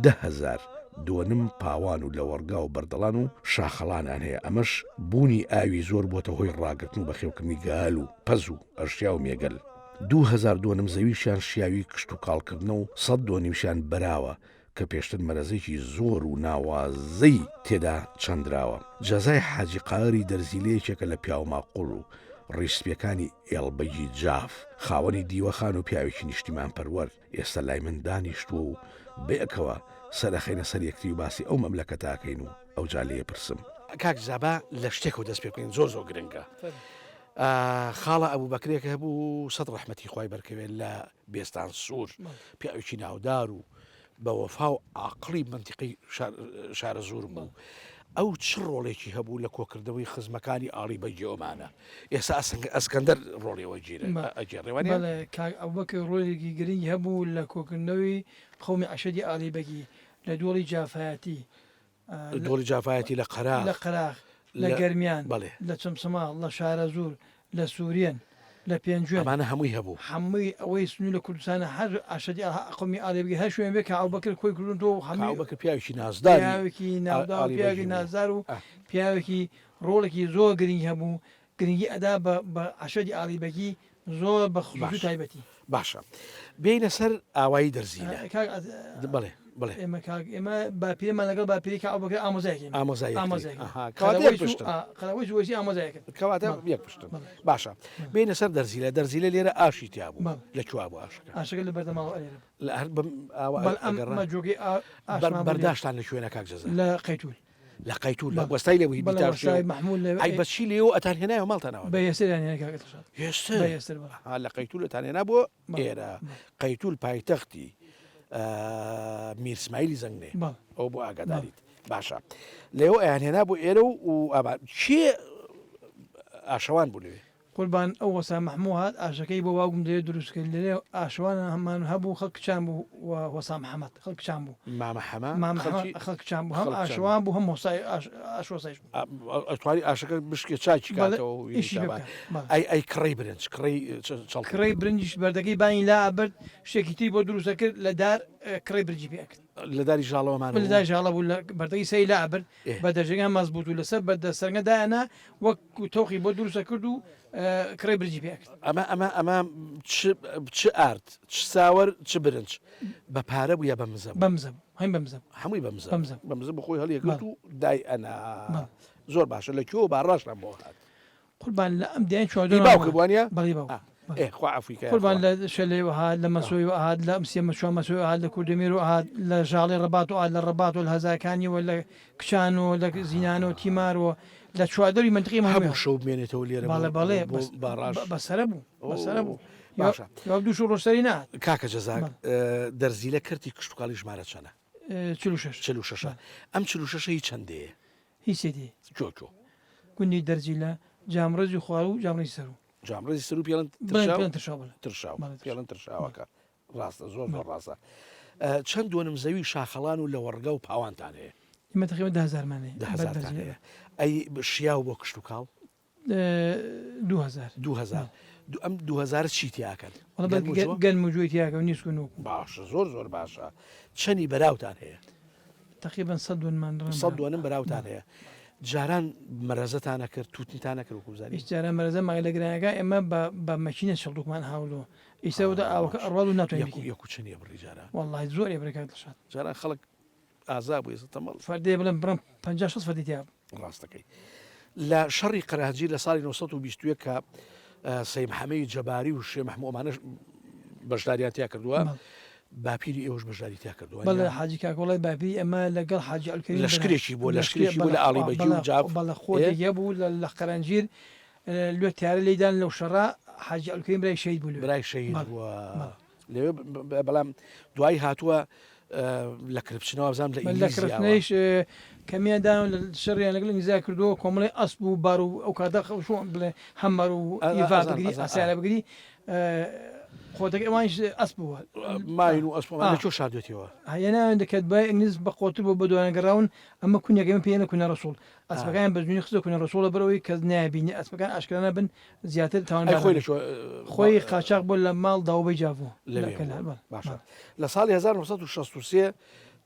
10,000 دۆنم پاوان و لەوەڕگا و بەردەڵان و شاخەڵانیان هەیە، ئەمەش بوونی ئاوی زۆر بۆتە هۆی ڕاگرتن و بەخێوکردنی گەال و پەز و ئەژیا و مێگەل. 2000 دۆنم زەویشیان شیاوی کشتوکاڵکردنە و سەد دۆنیمشیان بەراوە کە پێشتر مەرەزێکی زۆر و ناوازەی تێدا چەندراوە. جەزای حاجی قاری دەرزیلە یەکێکە لە پیاوماقوڵ و ڕیشسپیەکانی ئێڵبەگی جاف، خاوەنی دیوەخان و پیاوێکی نیشتیمانپەروەر، ئێستا لای من دانیشتووە و بەیەکەوە سەر ئەخەینە سەر یەکتری و باسی ئەو مەملەکەتە ئەکەین و ئەوجا لێی ئەپرسم. کاک جەزا با لە شتێکەوە دەست پێ بکەین زۆر زۆر گرنگە. خاڵە ئەبوبەکرێک هەبوو سەد ڕەحمەتی خوای بەرکەوێت لە بێستان سوور پیاوێکی ناودار و بە وەفا و عاقڵی مەنتیقەی شارەزوور بوو. ئەو چ ڕۆڵێکی هەبوو لە کۆکردنەوەی خزمەکانی ئاڵی بەگی ئۆمانە؟ ئێستا ئەسکەندەر ڕۆڵی ئەوە گیرە ئەگێڕێ وانیە؟ بەڵێ کاک ئەبوبەکر ڕۆڵێکی گرنگی هەبوو لە کۆکردنەوەی قەومی عەشیرەتی ئاڵی بەگی لە دۆڵی جافایەتی دۆڵی جافایەتی لە قەراخ. لە قەراخ، لە گەرمیان، لە چەمچەماڵ، لە شارەزوور، لە سوورێن، لە پێنجوێن. ئەمانە هەمووی هەبوو. هەمووی ئەوەی سنوور لە کوردستانە هەر عەشرەتی قەومی ئالی بگی هەر شوێن بێ کاک ئەبوبەکر کۆی کردوونتەوە و هەمووی. کاک ئەبوبەکر پیاوێکی نازداری. پیاوێکی ناودار و پیاوێکی نازدار و پیاوێکی ڕۆڵێکی زۆر گرنگی هەبوو گرنگی ئەدا بە بە عەشرەتی ئالی بەگی زۆر بە خصوصی و تایبەتی. باشە بێینە سەر ئاوایی دەرزیلە. کاک بەڵێ بەڵێ. ئێمە کاک ئێمە باپیرەمان لەگەڵ باپیری کاک ئەبوبەکر ئامۆزایەکین. ئامۆزای یەکتری. ئامۆزایەکین. ئەها کەواتە یەک پشتن. قەرەوەیس و وەیسی ئامۆزایەکن. کەواتە یەک پشتن. باشە بێینە سەر دەرزیلە دەرزیلە لێرە ئاشی تیا بوو لە کوێ بوو ئاشەکە؟ ئاشەکە لە بەردەماڵەوە ئەلێرە بوو. لە هەر بەم ئاوا ئەگەڕا. ئەمە جۆگەی ئاشمان بوو. بەرداشتان لە کوێنە کاک جەزا؟ لە قەیتول. لە قەیتول لە وەستای لێ بووی بیتاشێ ئەی بە چی لێوە ئەتان هێنایەوە ماڵتانەوە بە هێستریان هێنا کاک دڵشاد هێستر بە هێستر بەڵێ ها لە قەیتول ئەتان هێنا بۆ ئێرە قەیتول پایتەختی میر سمایلی زەنگنێ بەڵێ ئەو بۆ ئاگاداریت باشە لێوە ئەیان هێنا بۆ ئێرە و ئابا کێ ئاشەوان بوو لەوێ قوربان ئەو وەستا مەحموو هات ئاشەکەی بۆ باوکم لەوێ دروست کرد لەوێ ئاشەوان هەمان هەبوو خەڵک کچان بوو و وەستا محەمەد خەڵک کچان بوو مامە حەمە مامە حەمە خەڵکی خەڵک کچان بوو هەم خەڵک کچان بوو. ئاشەوان بوو هەم وەستای ئاش ئاش وەستایش بوو ئەتوانی ئاشەکە بشکێ چاکی بەڵێ کاتەوە و ئیشی پێ ئینشابا بکا بەڵێ ئەی ئەی کڕەی برنج کڕەی چەڵ کڕەی برنجیش بەردەکەی بانی لا ئەبرد شتێکی تری بۆ دروست ئەکرد لە دار کڕەی برنجی پێ ئەکرد لە داری ژاڵەوەمانەوە لە داری ژاڵە بوو لە بەردەکەی سەری لا ئەبرد ئێ. بە دەرجەکە مەزبووت و لەسەر بەردە سەرنگە دایەنا وەک تۆقی بۆ دروست ئەکرد و کڕەی برنجی پێ ئەکرد. ئەمە ئەمە ئەمە چ چ ئارد چ ساوەر چ برنج بە پارە بوو یا بە مزە بوو؟ بە مزە بوو هەم بە مزە بوو. هەمووی بە مزە بە مزە بە مزە بوو خۆی هەڵیەگرت بەڵێ. و دای ئەنا. بەڵێ. زۆر باشە لە کوێوە باڕاشتان بۆ هات؟ قوربان لە ئەم دیان هی چواردەورمان باوکت بوو. بوو وانیە؟ بەڵی باوکم. ئا ئێ خوا عەفوی کە قوربان یاخوا. لە شەلێوە هات لە مەسۆیەوە هات لە ئەم سێ مەچوە مەسۆیەوە هات لە کوردەمێرەوە هات لە ژاڵەی ڕەباتەوە هات لە ڕەباتەوە لە هەزارکانیەوە لە کچانەوە لە زینانەوە تیمارەوە لە چواردەوری مەنتیقەی هەبوو مەهەبوو شەو بمێنێتەوە لێرە بەڵێ بۆ بەڵێ بۆ بەس باڕاژ؟ بەسەرە بوو بەسەرە بوو باشە یاو دوو شەو ڕۆژ سەری نەهات. کاکە جەزا بەڵێ. دەرزیلە کەرتی کشتوکاڵی ژمارە چەنە؟ 46. 46 بەڵێ. ئەم 46 هی چەندەیە؟ هی سێ دێ. کۆ کۆ؟ گوندی دەرزیلە، جامڕێزی خواروو و جامڕێزی سەروو. جامڕێزی سەروو پێڵن بەڵێ ترشاو؟ پێڵن ترشاو بەڵێ. ترشاو بەڵێ ترشاو. پێڵن ترشاوەکە. ڕاستە زۆر زۆر بەڵێ. ڕاستە. چەند دۆنم زەوی شاخەڵان و لەوەڕگا و پاوانتان هەیە؟ ئێمە تەقریبەن دە هەزارمان هەیە. دە بەر هەزارتان دەرزیلە. هەیە. ئەی شیاو بۆ کشتوکاڵ؟ 2000. 2000. ئەم 2000 چی تیاکەن؟ وەڵا بە گەنم و جۆی تیاکەم نیسک و نوک. باشە زۆر زۆر باشە چەنی بەراوتان هەیە؟ تەقریبەن 100 دۆنمان ڕێم 100 دۆنم بەراوتان هەیە. جاران مەرەزەتان ئەکرد توتنتان ئەکرد وەکو بزانین؟ هیچ جاران مەرەزە ماگە لە گرانەکە ئێمە بە بە مەکینە چڵدوکمان هاوردووە ئیستا وتە ئاوەکە ئەڕوات و ناتوانین بکەین. یەک و چەنی ئەبڕی جاران؟ وەڵڵاهی زۆر ئەبڕی کاک دڵشاد. جاران خەڵک ئازا بوو ئێستا تەمەڵ. فەردەیە بڵێم بڕم 50 60 فەردەی تیا بوو. ڕاستەکەی. لە شەڕی قەرەهەنجیر لە ساڵی 921 کە سەی محەمەی جەباری و شێ مەحموو ئەمانەش بەشداریان تیا کردووە باپیری ئێوەش بەشداری تیا کردووە بەڵێ حاجی کاکۆڵای باپیری ئەمە لەگەڵ حاجی عەبدولکەریم لەشکرێکی بووە لەشکرێکی بوو لە ئاڵی بەگی و جاف بەڵێ خۆتێک هەبوو لە قەرەنجیر لۆ تیارە لێدان لەو شەڕە حاجی عەبدولکەریم برای شەهید بوو برای شەهید بووە لەوێ بەڵام دوایی هاتووە لە کرپچنەوە بزانم لە لە کرپچنەیش کەمیان داون لە شەڕیان لەگەڵ ئینگلیزا کردووە کۆمەڵی ئەسپ و بار و ئەو کاتە شۆن بڵێ هەمەر و ئیڤا بگری ئاسیارە بگری خۆتەکە ئەوانیش ئەسپ بووە ماین و ئەسپ لە کوێ شاردوێتەوە هێناوێن دەکەت بای ئینگلیز بە قۆتر بۆ بە دوایان گەڕاون ئەمە کونێک ئێمە پێیانە کونە ڕەسوڵ ئەسپەکانیان بە زووی خستە کونە ڕەسوڵە بەرەوەی کەس نایبینێ ئەسپەکان ئاشکرا نەبن زیاتر تاوانبار ئەی خۆی لە کوێ خۆی قاچاخ بووە لە ماڵ داوبەی جاڤۆ لە لەوێ کەلار بووە بەڵێ باشە بەڵێ. لە ساڵی 1963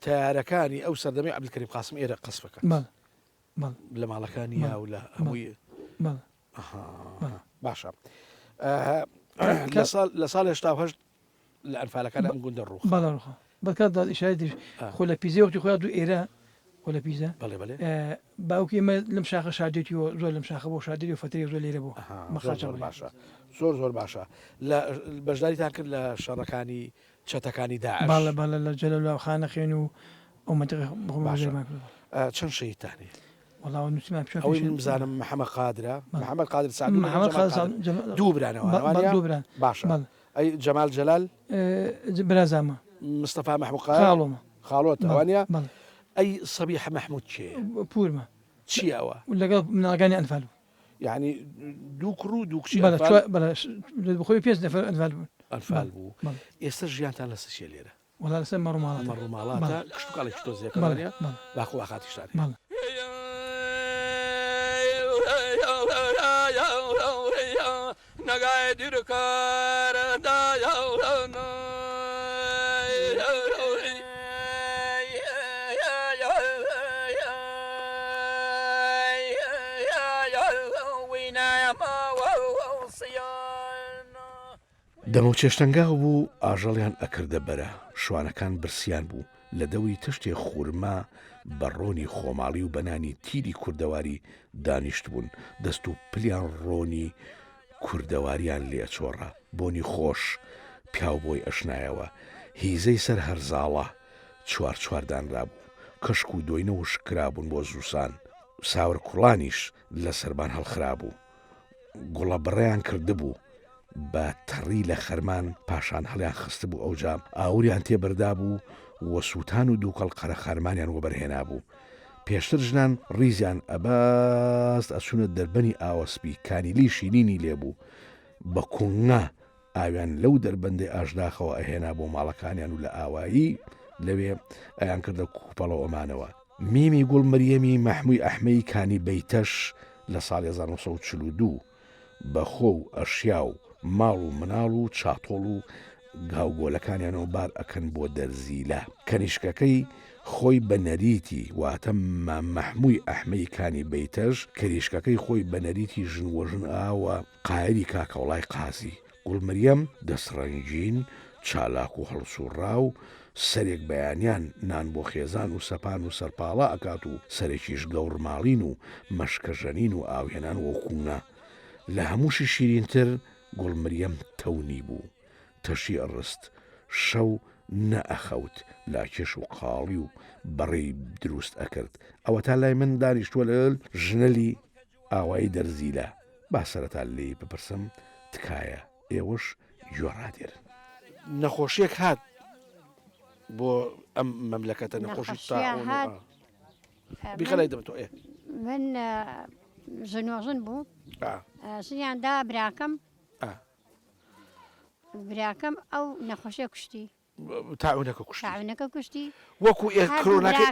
تەیارەکانی ئەو سەردەمەی عەبدولکەریم قاسم ئێرە قەسف ئەکات بەڵێ بەڵێ لە ماڵەکانی بەڵێ یا و لە بەڵێ هەمووی بەڵێ ئەها بەڵێ باشە ئە، کە لە ساڵ لە ساڵی 88 لە ئەنفالەکان ئەم گوندە ڕووخا. بەڵێ ڕووخا. بەس کاک داد ئیشارەتیش خۆ لە پیزەی وەختی خۆی هاتوو ئێرە خۆ لە پیزە بەڵێ بەڵێ. باوکی ئێمە لەم شاخە شاردێتیەوە زۆر لەم شاخە بۆ شاردێتی و فەترەیەک زۆر لێرە بوو ئەها بە زۆر قاچاخ زۆر بوو. باشە زۆر زۆر باشە لە بەشداریتان کرد لە شەڕەکانی چەتەکانی داعش؟ بەڵێ بەڵێ لە جەلەولا و خانەقین و ئەو مەنتیقە خۆمان باشە بەشداریمان کردووە. چەند شەهیدتان هەیە؟ وەڵا ئەوە نووسیمان پێش ئەوەی پێش من بزانم محەمەد قادرە محەمەد قادر سەعدون لەگەڵ محەمەد جەمال قادر قادر سەعدون جەمال دوو برانەوە بە بە وانیە؟ دوو بران باشە بەڵێ. ئەی جەمال جەلال؟ برازامە. مستەفا مەحموود قادر؟ خاڵۆمە. خاڵۆتە بەڵێ وانیە؟ بەڵێ. ئەی سەبیحە مەحموود کێیە؟ پوورمە. چییە ئەوە؟ لەگەڵ مناڵەکانی ئەنفال بوو. یەعنی دوو کوڕ و دوو کچی بەڵێ ئەنفال؟ چوار بەڵێ بەخۆی پێنج نەفەر ئەنفال بوون. ئەنفال بەڵێ بوو. بەڵێ. ئێستا ژیانتان لەسەر چییە لێرە؟ وەڵا لەسەر مەڕ و ماڵاتە. مەڕ و ماڵاتە، بەڵێ. کشتوکاڵێکی تۆزێکە بەڵێ وانیە؟ بەڵێ. باخ و باخاتیشتان هەیە. بەڵێ. دەمەو چێشتەنگاو بوو ئاژەڵیان ئەکردە بەرە، شوانەکان برسیان بوو، لە دەوری تەشتێ خورما بە ڕۆنی خۆماڵی و بە نانی تیری کوردەواری دانیشتبوون، دەست و پلیان ڕۆنی کوردەواریان لێ ئەچۆڕا، بۆنی خۆش پیاو بۆی ئەشنایەوە، هیزەی سەر هەرزاڵە چوار چوار دانرابوو، کەشک و دۆینە وشک کرابوون بۆ زووسان، ساورکوڵانیش لە سەربان هەڵخرابوو. گوڵە بڕیان کردبوو بە تەڕی لە خەرمان پاشان هەڵیان خستبوو ئەوجا ئاوریان تێ بەردابوو و سووتان و دووکەڵ قەرەخارمانیان وەبەر هێنابوو پێشتر ژنان ڕیزیان ئەبەست ئەچوونە دەربەنی ئاوە سپی کانیلی شیرینی لێبوو بە کونگە ئاویان لەو دەربەندەی ئاژداخەوە ئەهێنا بۆ ماڵەکانیان و لە ئاوایی لەوێ ئەیانکردە کوپەڵەوە ئەمانەوە. میمی گوڵ مریەمی مەحمووی ئەحمەی کانی بەیتەش لە ساڵی 1942 بە خۆ و ئەشیا و ماڵ و مناڵ و چاتۆڵ و گاوگۆلەکانیانەوە بار ئەکەن بۆ دەرزیلە. کەنیشکەکەی خۆی بە نەریتی، واتە مام مەحمووی ئەحمەی کانی بەیتەش کەریشکەکەی خۆی بە نەریتی ژن وەژن ئاوە قایری کاکەوڵای قازی، گوڵ مریەم دەست ڕەنگین، چالاک و هەڵسووڕاو، سەرێک بەیانیان نان بۆ خێزان و سەپان و سەرپاڵە ئەکات و سەرێکیش گەوڕماڵین و مەشکەژەنین و ئاوهێنان وەکوونە. لە هەمووشی شیرینتر گوڵ مریەم تەونی بوو. تەشی ئەڕست. شەو نەئەخەوت، لاکێش و قاڵی و بەڕەی دروست ئەکرد. ئەوەتا لای من دانیشتووە لەگەل ژنەلی ئاوایی دەرزیلە با سەرەتا لێی بپرسم تکایە ئێوەش گوێ ڕادێرن. نەخۆشیەک هات بۆ ئەم مەملەکەتە نەخۆشی نەخۆشیە تاعون و هات ئا. بیخە لای دەمتەوە ئێ. من ژنۆژن بوو ئا. ژنیان دا براکەم ئا. براکەم ئەو نەخۆشیە کوشتی. تاعونەکە کوشتی. تاعونەکە کوشتی. وەکو ئێ کرۆناکە.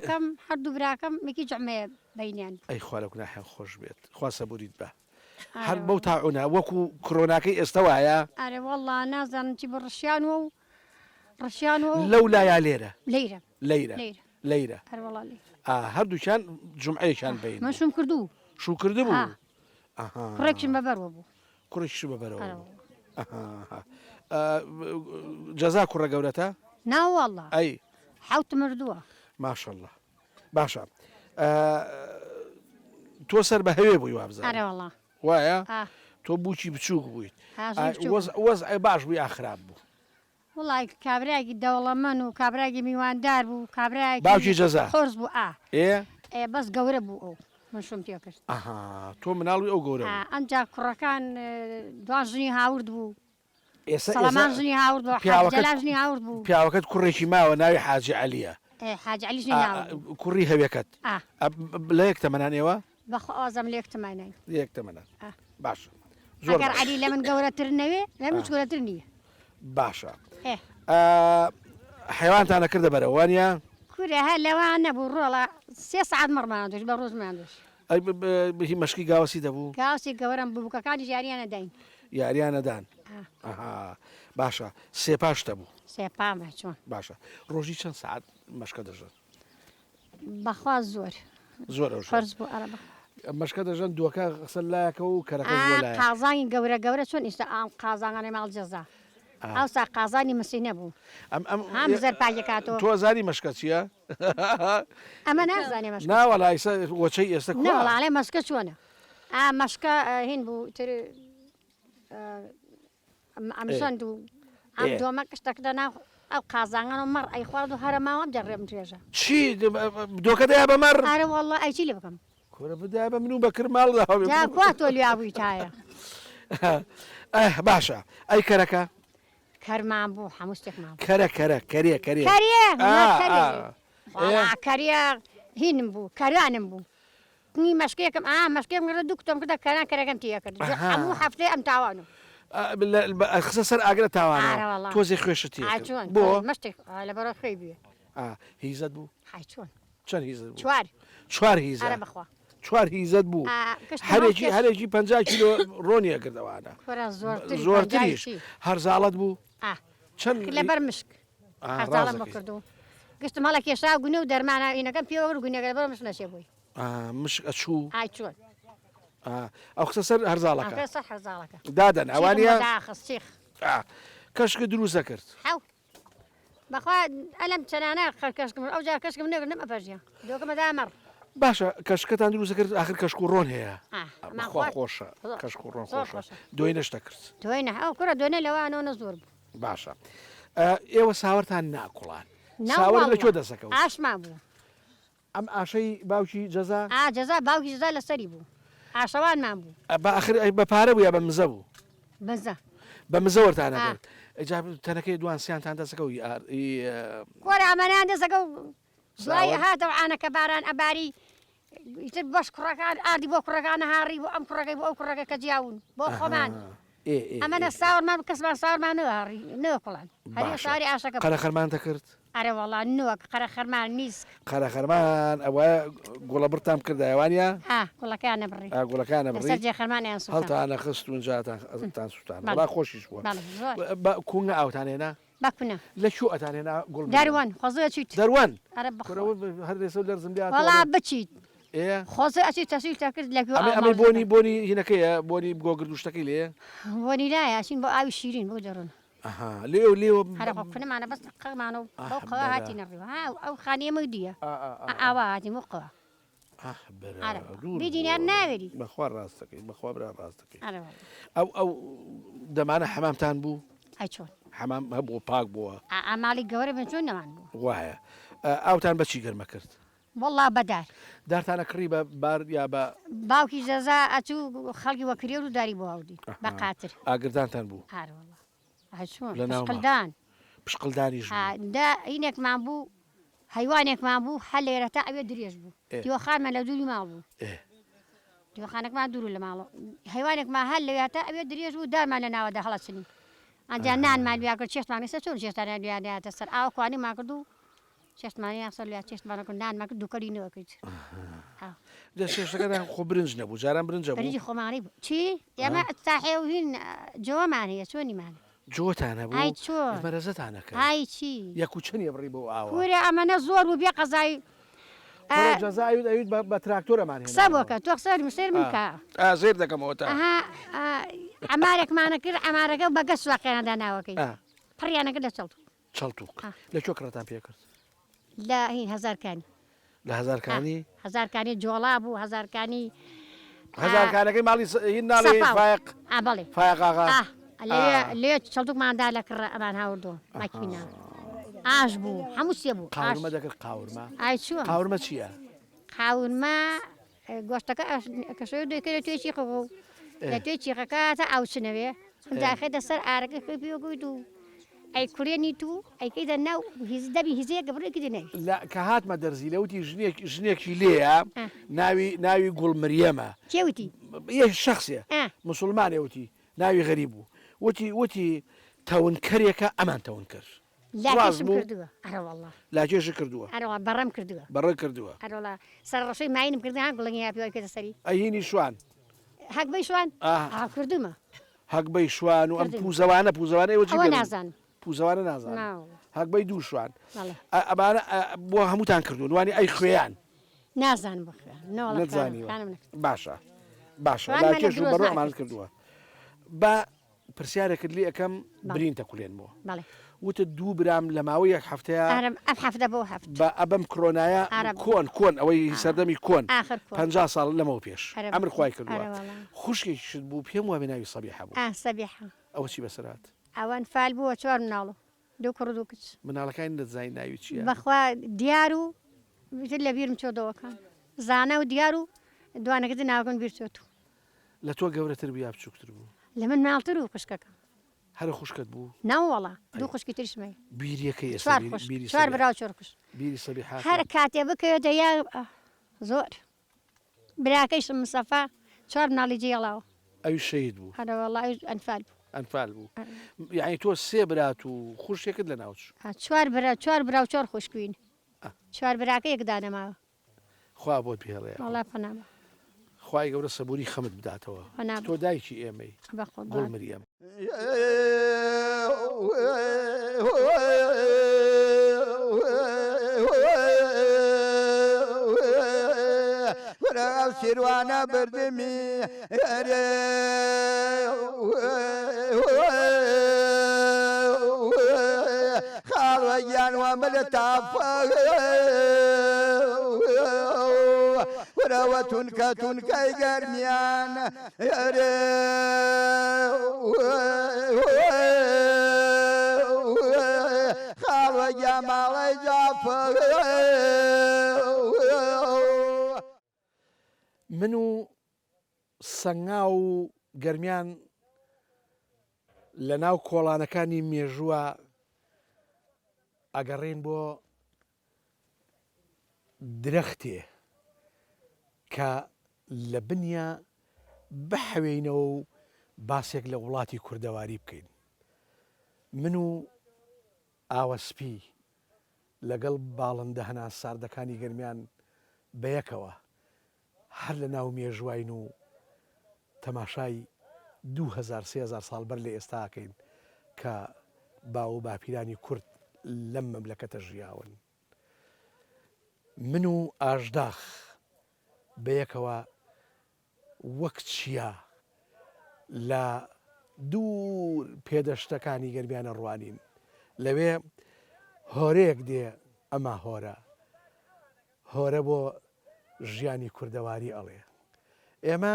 هەردوو براکەم یەکی جوعمەیە بەینیان. ئەی خوا لە گوناحیان خۆش بێت خوا سەبوریت با. هەر بەو تاعونە وەکو کرۆناکەی ئێستا وایە؟ ئەرێ وەڵا نازانم چی بوو ڕشیانوە و ڕشیانوە و لەو لایا لێرە؟ لەیرە لەیرە لەیرە لەیرە ئەرێ وەڵا لەیرە. ئا هەردووکیان جومعەیەکیان بەین من بوو. شوم کردوو. شوو کردبوو؟ ئا ئەها. کوڕێکیشم بە بەروە بوو. کوڕێکیشت بە بەرەوە ئەرێ بوو. وەڵا. ئەها. جەزا کوڕە گەورەتە؟ نا وەڵا. ئەی؟ حەوت مردووە. ماشەڵا. باشە تۆ سەر بە هەوێ بووی وابزانم. ئەرێ وەڵا. وایە؟ ئا. تۆ بووکی بچووک بوویت. ها زۆر بچووک بووم. وەزع باش بوو یا خراپ بوو؟ وەڵای کابرایەکی دەوڵەمەن و کابرایەکی میواندار بوو کابرایەکی باوکی جەزا؟ قورس بوو ئا. ئێ؟ ئێ بەس گەورە بوو ئەو من شووم پێ کرد. ئەها تۆ مناڵ بووی ئەو گەورە ئا بوو. ئەمجا کوڕەکان دوان ژنی هاورد بوو. ئێستا سەڵەمان ئێستا ژنی هاورد بوو حاجی پیاوەکەت جەلال ژنی هاورد بوو. پیاوەکەت کوڕێکی ماوە ناوی حاجی عەلیە. ئێ حاجی عەلی ژنی ئا هاورد بوو. کوڕی هەوێکەت. ئا. ئە لە یەک تەمەنان ئێوە؟ بەخوا وازم لە یەک تەمەنین. لە یەک تەمەنان. ئا. باشە زۆر ئەگەر باشە. عەلی لە من گەورەتر نەوێ لە من چکۆلەتر نییە. باشە ئێ. ئا حەیوانتان ئەکردە بەرەوە وانیە؟ کورە هەر لەوان نەبوو ڕۆڵە سێ سەعات مەڕمان دۆشت بە ڕۆژمان دۆشت. ئەی هی مەشکی گاوەسی دەبوو؟ گاوسی گەورەم بوو بووکەکانیش یاریان ئەداین. یاریان ئەدان؟ ئا. ئەها باشە سێپاش دەبوو؟ سێپام هە چۆن. باشە ڕۆژی چەند سەعات مەشکە دەژەن؟ بەخوا زۆر. زۆر ئەوژەن. قورس بوو ئەرە بەخوا. مەشکە دەژەن دووەکە خسە لایەکە و کەرەکەش بۆ ئا لایەک. قازانگی گەورە گەورە چۆن ئیستا ئام قازانگانەی ماڵ جەزا. ئا. ئەوسا قازانی مسی نەبوو. ئەم ئەم هام زەر پاکی کاتۆ. تۆ ئەزانی مەشکە چییە؟ ئەمە نازانێ مەشکە نا وەڵا ئیستا وەچەی ئێستا نا کوا؟ وەڵا ئەڵێ مەشکە چۆنە؟ ئا مەشکە هین بوو ئیتر ئەم سەند و ئەم دۆمە کشتەکردە ناو ئەو قازانگان و مەڕ ئەیخوارد و هەرە ماوەم دەڕێم درێژە. چی دۆکە دەیا بە مەڕ؟ ئەرە وەڵا ئەی چی لێ بکەم؟ کورە بدایە بە من و بەکر ماڵ داوە جا کوا تۆ لیا بوویتایە؟ باشە ئەی کەرەکە؟ کەرمان بوو هەموو شتێکمان بوو. کەرە کەرە کەرێ کەرێ. کەرێ کەرێ وەڵا کەرێ هینم بوو کەرانم بوو. نی مەشکەیەکم ئا مەشکەیەکم کردە دوو کتۆم کردە کەران کەرەکەم تێ کرد هەموو هەفتەی ئەم تاوانم. خستە سەر ئاگرە تاوانەوە تۆزێ خوێشت تێ کرد بۆ؟ مەشتێک لەبەرەوە خوێی بوێ. هیزەت بوو؟ حای چۆن؟ چەند هیزەت بوو؟ چوار. چوار هیزە؟ ئەرە بەخوا. چوار هیزەت بوو هەرێکی هەرێکی 50 کیلۆ ڕۆنی ئەکردەوانە زۆرتریش هەرزاڵت بوو چەند لەبەر مشک هەرزاڵم بۆ کردو گشتم هەڵە کێشا گونە و دەرمانە ئینەکەم پێوە گونەکە لەبەر مشک نەچێ بووی مشک ئەچوو ئای چۆن ئەو خستە سەر هەرزاڵەکە سەر هەرزاڵەکە دادەن ئەوانە داخست چیخ کەشکە دروست دەکرد حەو بەخوا ئەلەم چەنانە خەر کەشکم ئەو جار کەشکم نەکرد نەم ئەپەرژیا دۆکەمە دا مەڕ. باشە کەشکەتان دروست کرد ئاخر کەشک و ڕۆن هەیە بەخوا خۆشە کەشک و ڕۆن خۆشە دۆینەش دەکرد دۆینە ئەو کوڕە دۆینە لەوانەوە زۆر بوو باشە ئێوە ساوەرتان ناکوڵان ساوەر لە کوێ دەسەکەوت ئاشمان بوو ئەم ئاشەی باوکی جەزا؟ ئا جەزا باوکی جەزا لەسەری بوو ئاشەوانمان بوو. بە ئاخر بە پارە بوو یا بە مزە بوو؟ مزە. بە مزە وەرتان ئەکرد. ئیجا تەنەکەی دوان سیانتان دەسەکەو ئی. کۆرە ئەمانەیان دەسەکەو دوای هاتەوە عانەکە باران ئەباری ئیتر بەش کوڕەکان ئاردی بۆ کوڕەکان هاڕی بۆ ئەم کوڕەکەی بۆ ئەو کوڕەکە کە جیاون بۆ خۆمان ئەمەنە ساوەرمان کەسمان ساوەرمان نەهاڕی نەکوڵان هەر ساری ئاشەکە قەرەخەرمان دەکرد ئەرێ وەڵا نۆک قەرەخەرمان نیسک. قەرەخەرمان ئەوە گوڵەبڕتان بکردایە وانیە؟ ئا گوڵەکەیان ئەبڕی. ئا گوڵەکەیان ئەبڕی. لەسەر جێ خەرمانیان سووتان. هەڵتان ئەخست و ئینجا تان سووتان. وەڵا خۆشیش بووە. بەڵێ زۆر. بە کونگە ئاوتان هێنا؟ بە کونە. لە کوێ ئەتان هێنا گوڵ؟ دەروەن خۆزە ئەچیت. دەروەن؟ ئەرێ بەخوا. کورە هەر لێسەو لەرزم لێ هاتووە. وەڵا بچیت. ئێ. خۆزە ئەچیت تەسویرت ئەکرد لە کوێ ئەمەی ئاو ئەمەی ماڵ بۆنی بۆنی هینەکەیە بۆنی گۆگرد و شتەکەی لێیە؟ بۆنی نایە ئەچین بۆ ئاوی شیرین بۆ دەڕۆن. ئەها لێو لێوە هەرە خۆ کونەمانە بەس قەغمانە و ئاه بەو قەوا برا. هاتینە ڕیوە ها ئەو خانیە مە دیە ئا ئا ئا ئاوا هاتین بۆ قەوا ئاه برا ئارە دوور بی دینار بووە. ناوێری بەخوا ڕاستەکەی بەخوا برا ڕاستەکەی ئارە واللە. ئەو ئەو دەمانە حەمامتان بوو ئەی چۆن حەمام هەبوو پاک بووە ئا ئا ماڵی گەورە بن چۆن نەمان بوو وایە ئا، ئاوتان بەچی گەرمە کرد وەڵا بە دار. دارتان ئەکڕی بە بار یا بە. باوکی جەزا ئەچوو خەڵکی وەکرێ و داری بۆ هەڵدی بە قاتر. ئاگردانتان بوو؟ ئارە وەڵا ئەی چۆن لە ناو ماڵ. پشقلدان. پشقلدانیش بوو. دا هینێکمان بوو هەیوانێکمان بوو هەر لێرە تا ئەوێ درێژ بوو. دیوەخانمان لە دووری ماڵ بوو. دیوەخانەکەمان دوور لە ماڵەوە. هەیوانێکمان هەر لەوێ تا ئەوێ درێژ بوو دارمان لە ناوەدا هەڵەچنی. ئەنجا نانمان لویا کرد چێشتمان ئێستا چۆن چێشتانیان لویا نەیاتە سەر ئاوە کوانیمان کرد و. چێشتمان یا سەر لە چێشتمان کرد نانمان کرد دووکەڵی نەکرد. لە چێشتەکەدا خۆ برنج نەبوو جاران برنجە بوو. برنجی خۆماڵی بوو چی ئێمە ساحێ و هین جۆمان هەیە چۆنیمان. جۆتان هەبوو ئای چۆ مەرەزەتان ئەکرد ئای چی یەک و چەنی ئەبڕی بەو ئاوە. کورە ئەمەنە زۆر بوو بێ قەزای کورە جەزا ئەویت ئەویت بە بە تراکتۆر ئەمان قسە بۆ کە تۆ قسە سەیر من کە. ئا سەیر دەکەمەوە تا. ئەها عەمارێکمانە کرد عەمارەکە بە گەچ سواقیانە داناوەکەی پڕیانە کرد لە چەڵتوک. چەڵتوک لە کوێ کڕتان پێ کرد؟ لە هین هەزارکانی. لە هەزارکانی؟ هەزارکانی جۆڵا بوو هەزارکانی. هەزارکانەکەی ماڵی هین ناڵێ فایق بەڵێ فایق ئاغا لەوێ لێ چەڵتوکمان دا لە کڕە ئەمان هاوردۆ ماکینە ئاش بوو هەموو شتێ بوو قاورمە دەکرد قاورمە ئای چووە قاورمە چییە؟ قاورمە گۆشتەکە کەشەوە دەکرێت لە توێی چیخە و لە توێی چیخەکە تا ئاوچنەوێ داخێتە سەر ئارەکە خۆی پێوەگویت و ئەی کوڵێنیت و ئەیکەیتە ناو هیز دەبی هیزەیەکە بڕێکی دێنەوی. لە کە هاتمە دەرزیلە وتی ژنێک ژنێکی لێیە ناوی ناوی گوڵ مریەمە. کێ وتی؟ یە شەخسێ موسوڵمانێ وتی ناوی غەریب بوو وتی وتی تەونکەرێکە ئەمان تەونکەر. لاکێشم کردووە ئەرەوەڵا. لاکێشت کردووە؟ ئەرەوەڵا بەڕەم کردووە. بەڕە کردووە. ئەرەوەڵا سەر ڕەشەی ماینم کردووە ها گوڵنگی ها پێوەی کردە سەری. ئەی هینی شوان؟ هەگبەی شوان؟ ئا کردوومە. هەگبەی شوان و ئەم پوزەوانە پوزەوانە ئێوە چی پێ نازانم. پوزەوانە نازانم. هەگبەی دوو شوان. ئەمانە بۆ هەمووتان کردوون وانی ئەی خوێیان. نازانم بۆ خوێیان. نەتزانیوە. باشە باشە لاکێش و بەڕۆ ئەمانت کردووە. با پرسیارێکت لێ ئەکەم برینتە کولێنمەوە. وتت دوو برام لە ماوەی یەک هەفتەیا ئارم ئەم هەفتە بۆ هەفت. بە ئەبەم کرۆنایە کۆن کۆن ئەوەی سەردەمی کۆن 50 ساڵ لەمەو پێش ئەمر خوای کردووە خوشکێکیشت بوو پێم وابێ ناوی سەبیحە بوو. ئا سەبیحە. ئەوە چی بەسەر هات؟ ئەوە ئەنفال بووە چوار مناڵ و دوو کوڕ و دوو کچ. مناڵەکانی نەتزانی ناوی چییە؟ بەخوا دیار و ئیتر لە بیرم چۆ دۆوەکان زانا و دیار و دوانەکە تر ناوەکەم بیر چۆتوو. لە تۆ گەورەتر بوو یا بچووکتر بوو؟ لە من مناڵتر بوو خوشکەکەم. هەرە خوشکت بوو؟ نەوەڵا دوو خوشکی تریشم هەیە. بیریەکەی ئێستا چوار خوشک بیری چوار برا و چوار خوشک. بیری سەبیحە هەر کاتێ بکەوێتە یا زۆر براکەیشم مستەفا چوار مناڵی جێڵاوە. ئەویش شەهید بوو؟ ئەرەوەڵا ئەویش ئەنفال بوو. ئەنفال بوو. یانی تۆ سێ برات و خوشکێکت لەناو چوو؟ چوار برا چوار برا و چوار خوشک بووین. چوار براکە یەک دانە ماوە. خوا بۆت بهێڵێ. وەڵا پەنا بە. خوای گەورە سەبوری خەمت بداتەوە. پەنا بە. تۆ دایکی ئێمەی. بە قوربان. گوڵ مریەم. کورە ئەو سیروانە بردمی ئەرێ خاڵە گیان وە مل تافە کورە وە تونکە تونکەی گەرمیان ئەرێ خاڵە گیان ماڵەی جافە. من و سەنگاو و گەرمیان لە ناو کۆڵانەکانی مێژووە ئەگەڕێین بۆ درەختێ کە لە بنیا بحەوێینەوە و باسێک لە وڵاتی کوردەواری بکەین. من و ئاوە سپی لەگەڵ باڵندە هەناس ساردەکانی گەرمیان بەیەکەوە هەر لە ناو مێژوواین و تەماشای 2000 3000 ساڵ بەر لە ئێستا ئەکەین کە باو و باپیرانی کورد لەم مەملەکەتە ژیاون. من و ئاژداخ بەیەکەوە وەک چیا لە دوور پێدەشتەکانی گەرمیانە ڕوانین. لەوێ هۆرەیەک دێ ئەما هۆرە. هۆرە بۆ ژیانی کوردەواری ئەڵێ. ئێمە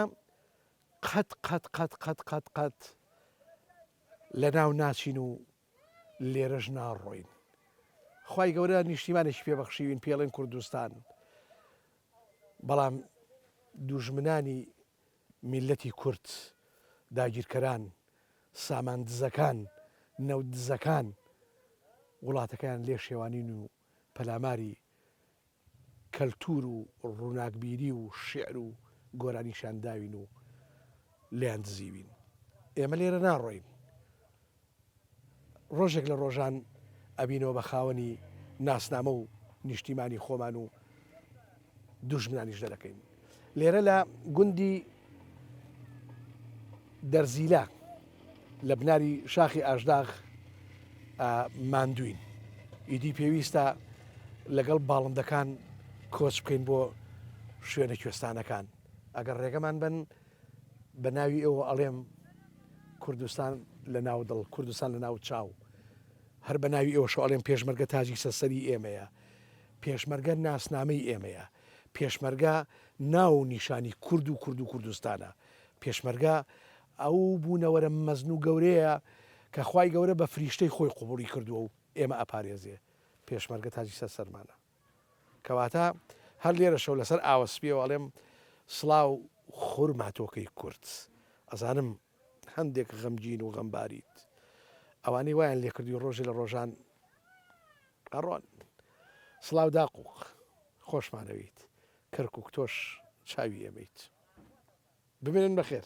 قەت قەت قەت قەت قەت قەت لە ناو ناچین و لێرەش ناڕۆین. خوای گەورە نیشتیمانێکی پێ بەخشیوین پێڵێن کوردستان. بەڵام دوژمنانی میللەتی کورد، داگیرکەران، سامان دزەکان، نەوت دزەکان وڵاتەکەیان لێ شێوانین و پەلاماری کەلتور و ڕووناکبیری و شیعر و گۆرانیشیان داوین و لێیان دزیوین. ئێمە لێرە ناڕۆین. ڕۆژێک لە ڕۆژان ئەبینەوە بە خاوەنی ناسنامە و. نیشتیمانی خۆمان و دوژمنانیش دەرەکەین. لێرە لە گوندی دەرزیلە لە بناری شاخی ئاژداغ ماندووین. ئیدی پێویستە لەگەڵ باڵندەکان کۆچ بکەین بۆ شوێنە کوێستانەکان. ئەگەر ڕێگەمان بن بە ناوی ئێوە ئەڵێم کوردستان لە ناو دڵ، کوردستان لە ناو چاو. هەر بە ناوی ئێوەشەوە ئەڵێم پێشمەرگە تاجی سەر سەری ئێمەیە. پێشمەرگە ناسنامەی ئێمەیە. پێشمەرگە ناو و نیشانی کورد و کورد و کوردستانە. پێشمەرگە ئەو بوونەوەرە مەزن و گەورەیە کە خوای گەورە بە فریشتەی خۆی قبوڵی کردووە و ئێمە ئەپارێزێ. پێشمەرگە تاجی سەر سەرمانە. کەواتە هەر لێرەشەوە لەسەر ئاوە سپیەوە ئەڵێم سڵاو خورماتۆکەی کورد. ئەزانم هەندێک غەمگین و غەمباریت. ئەوانەی وایان لێکردووی ڕۆژێ لە ڕۆژان ئەڕۆن. سڵاو داقوق. خۆشمانەوێیت. کەرکوک تۆش چاوی ئێمەیت. بمێنن بەخێر.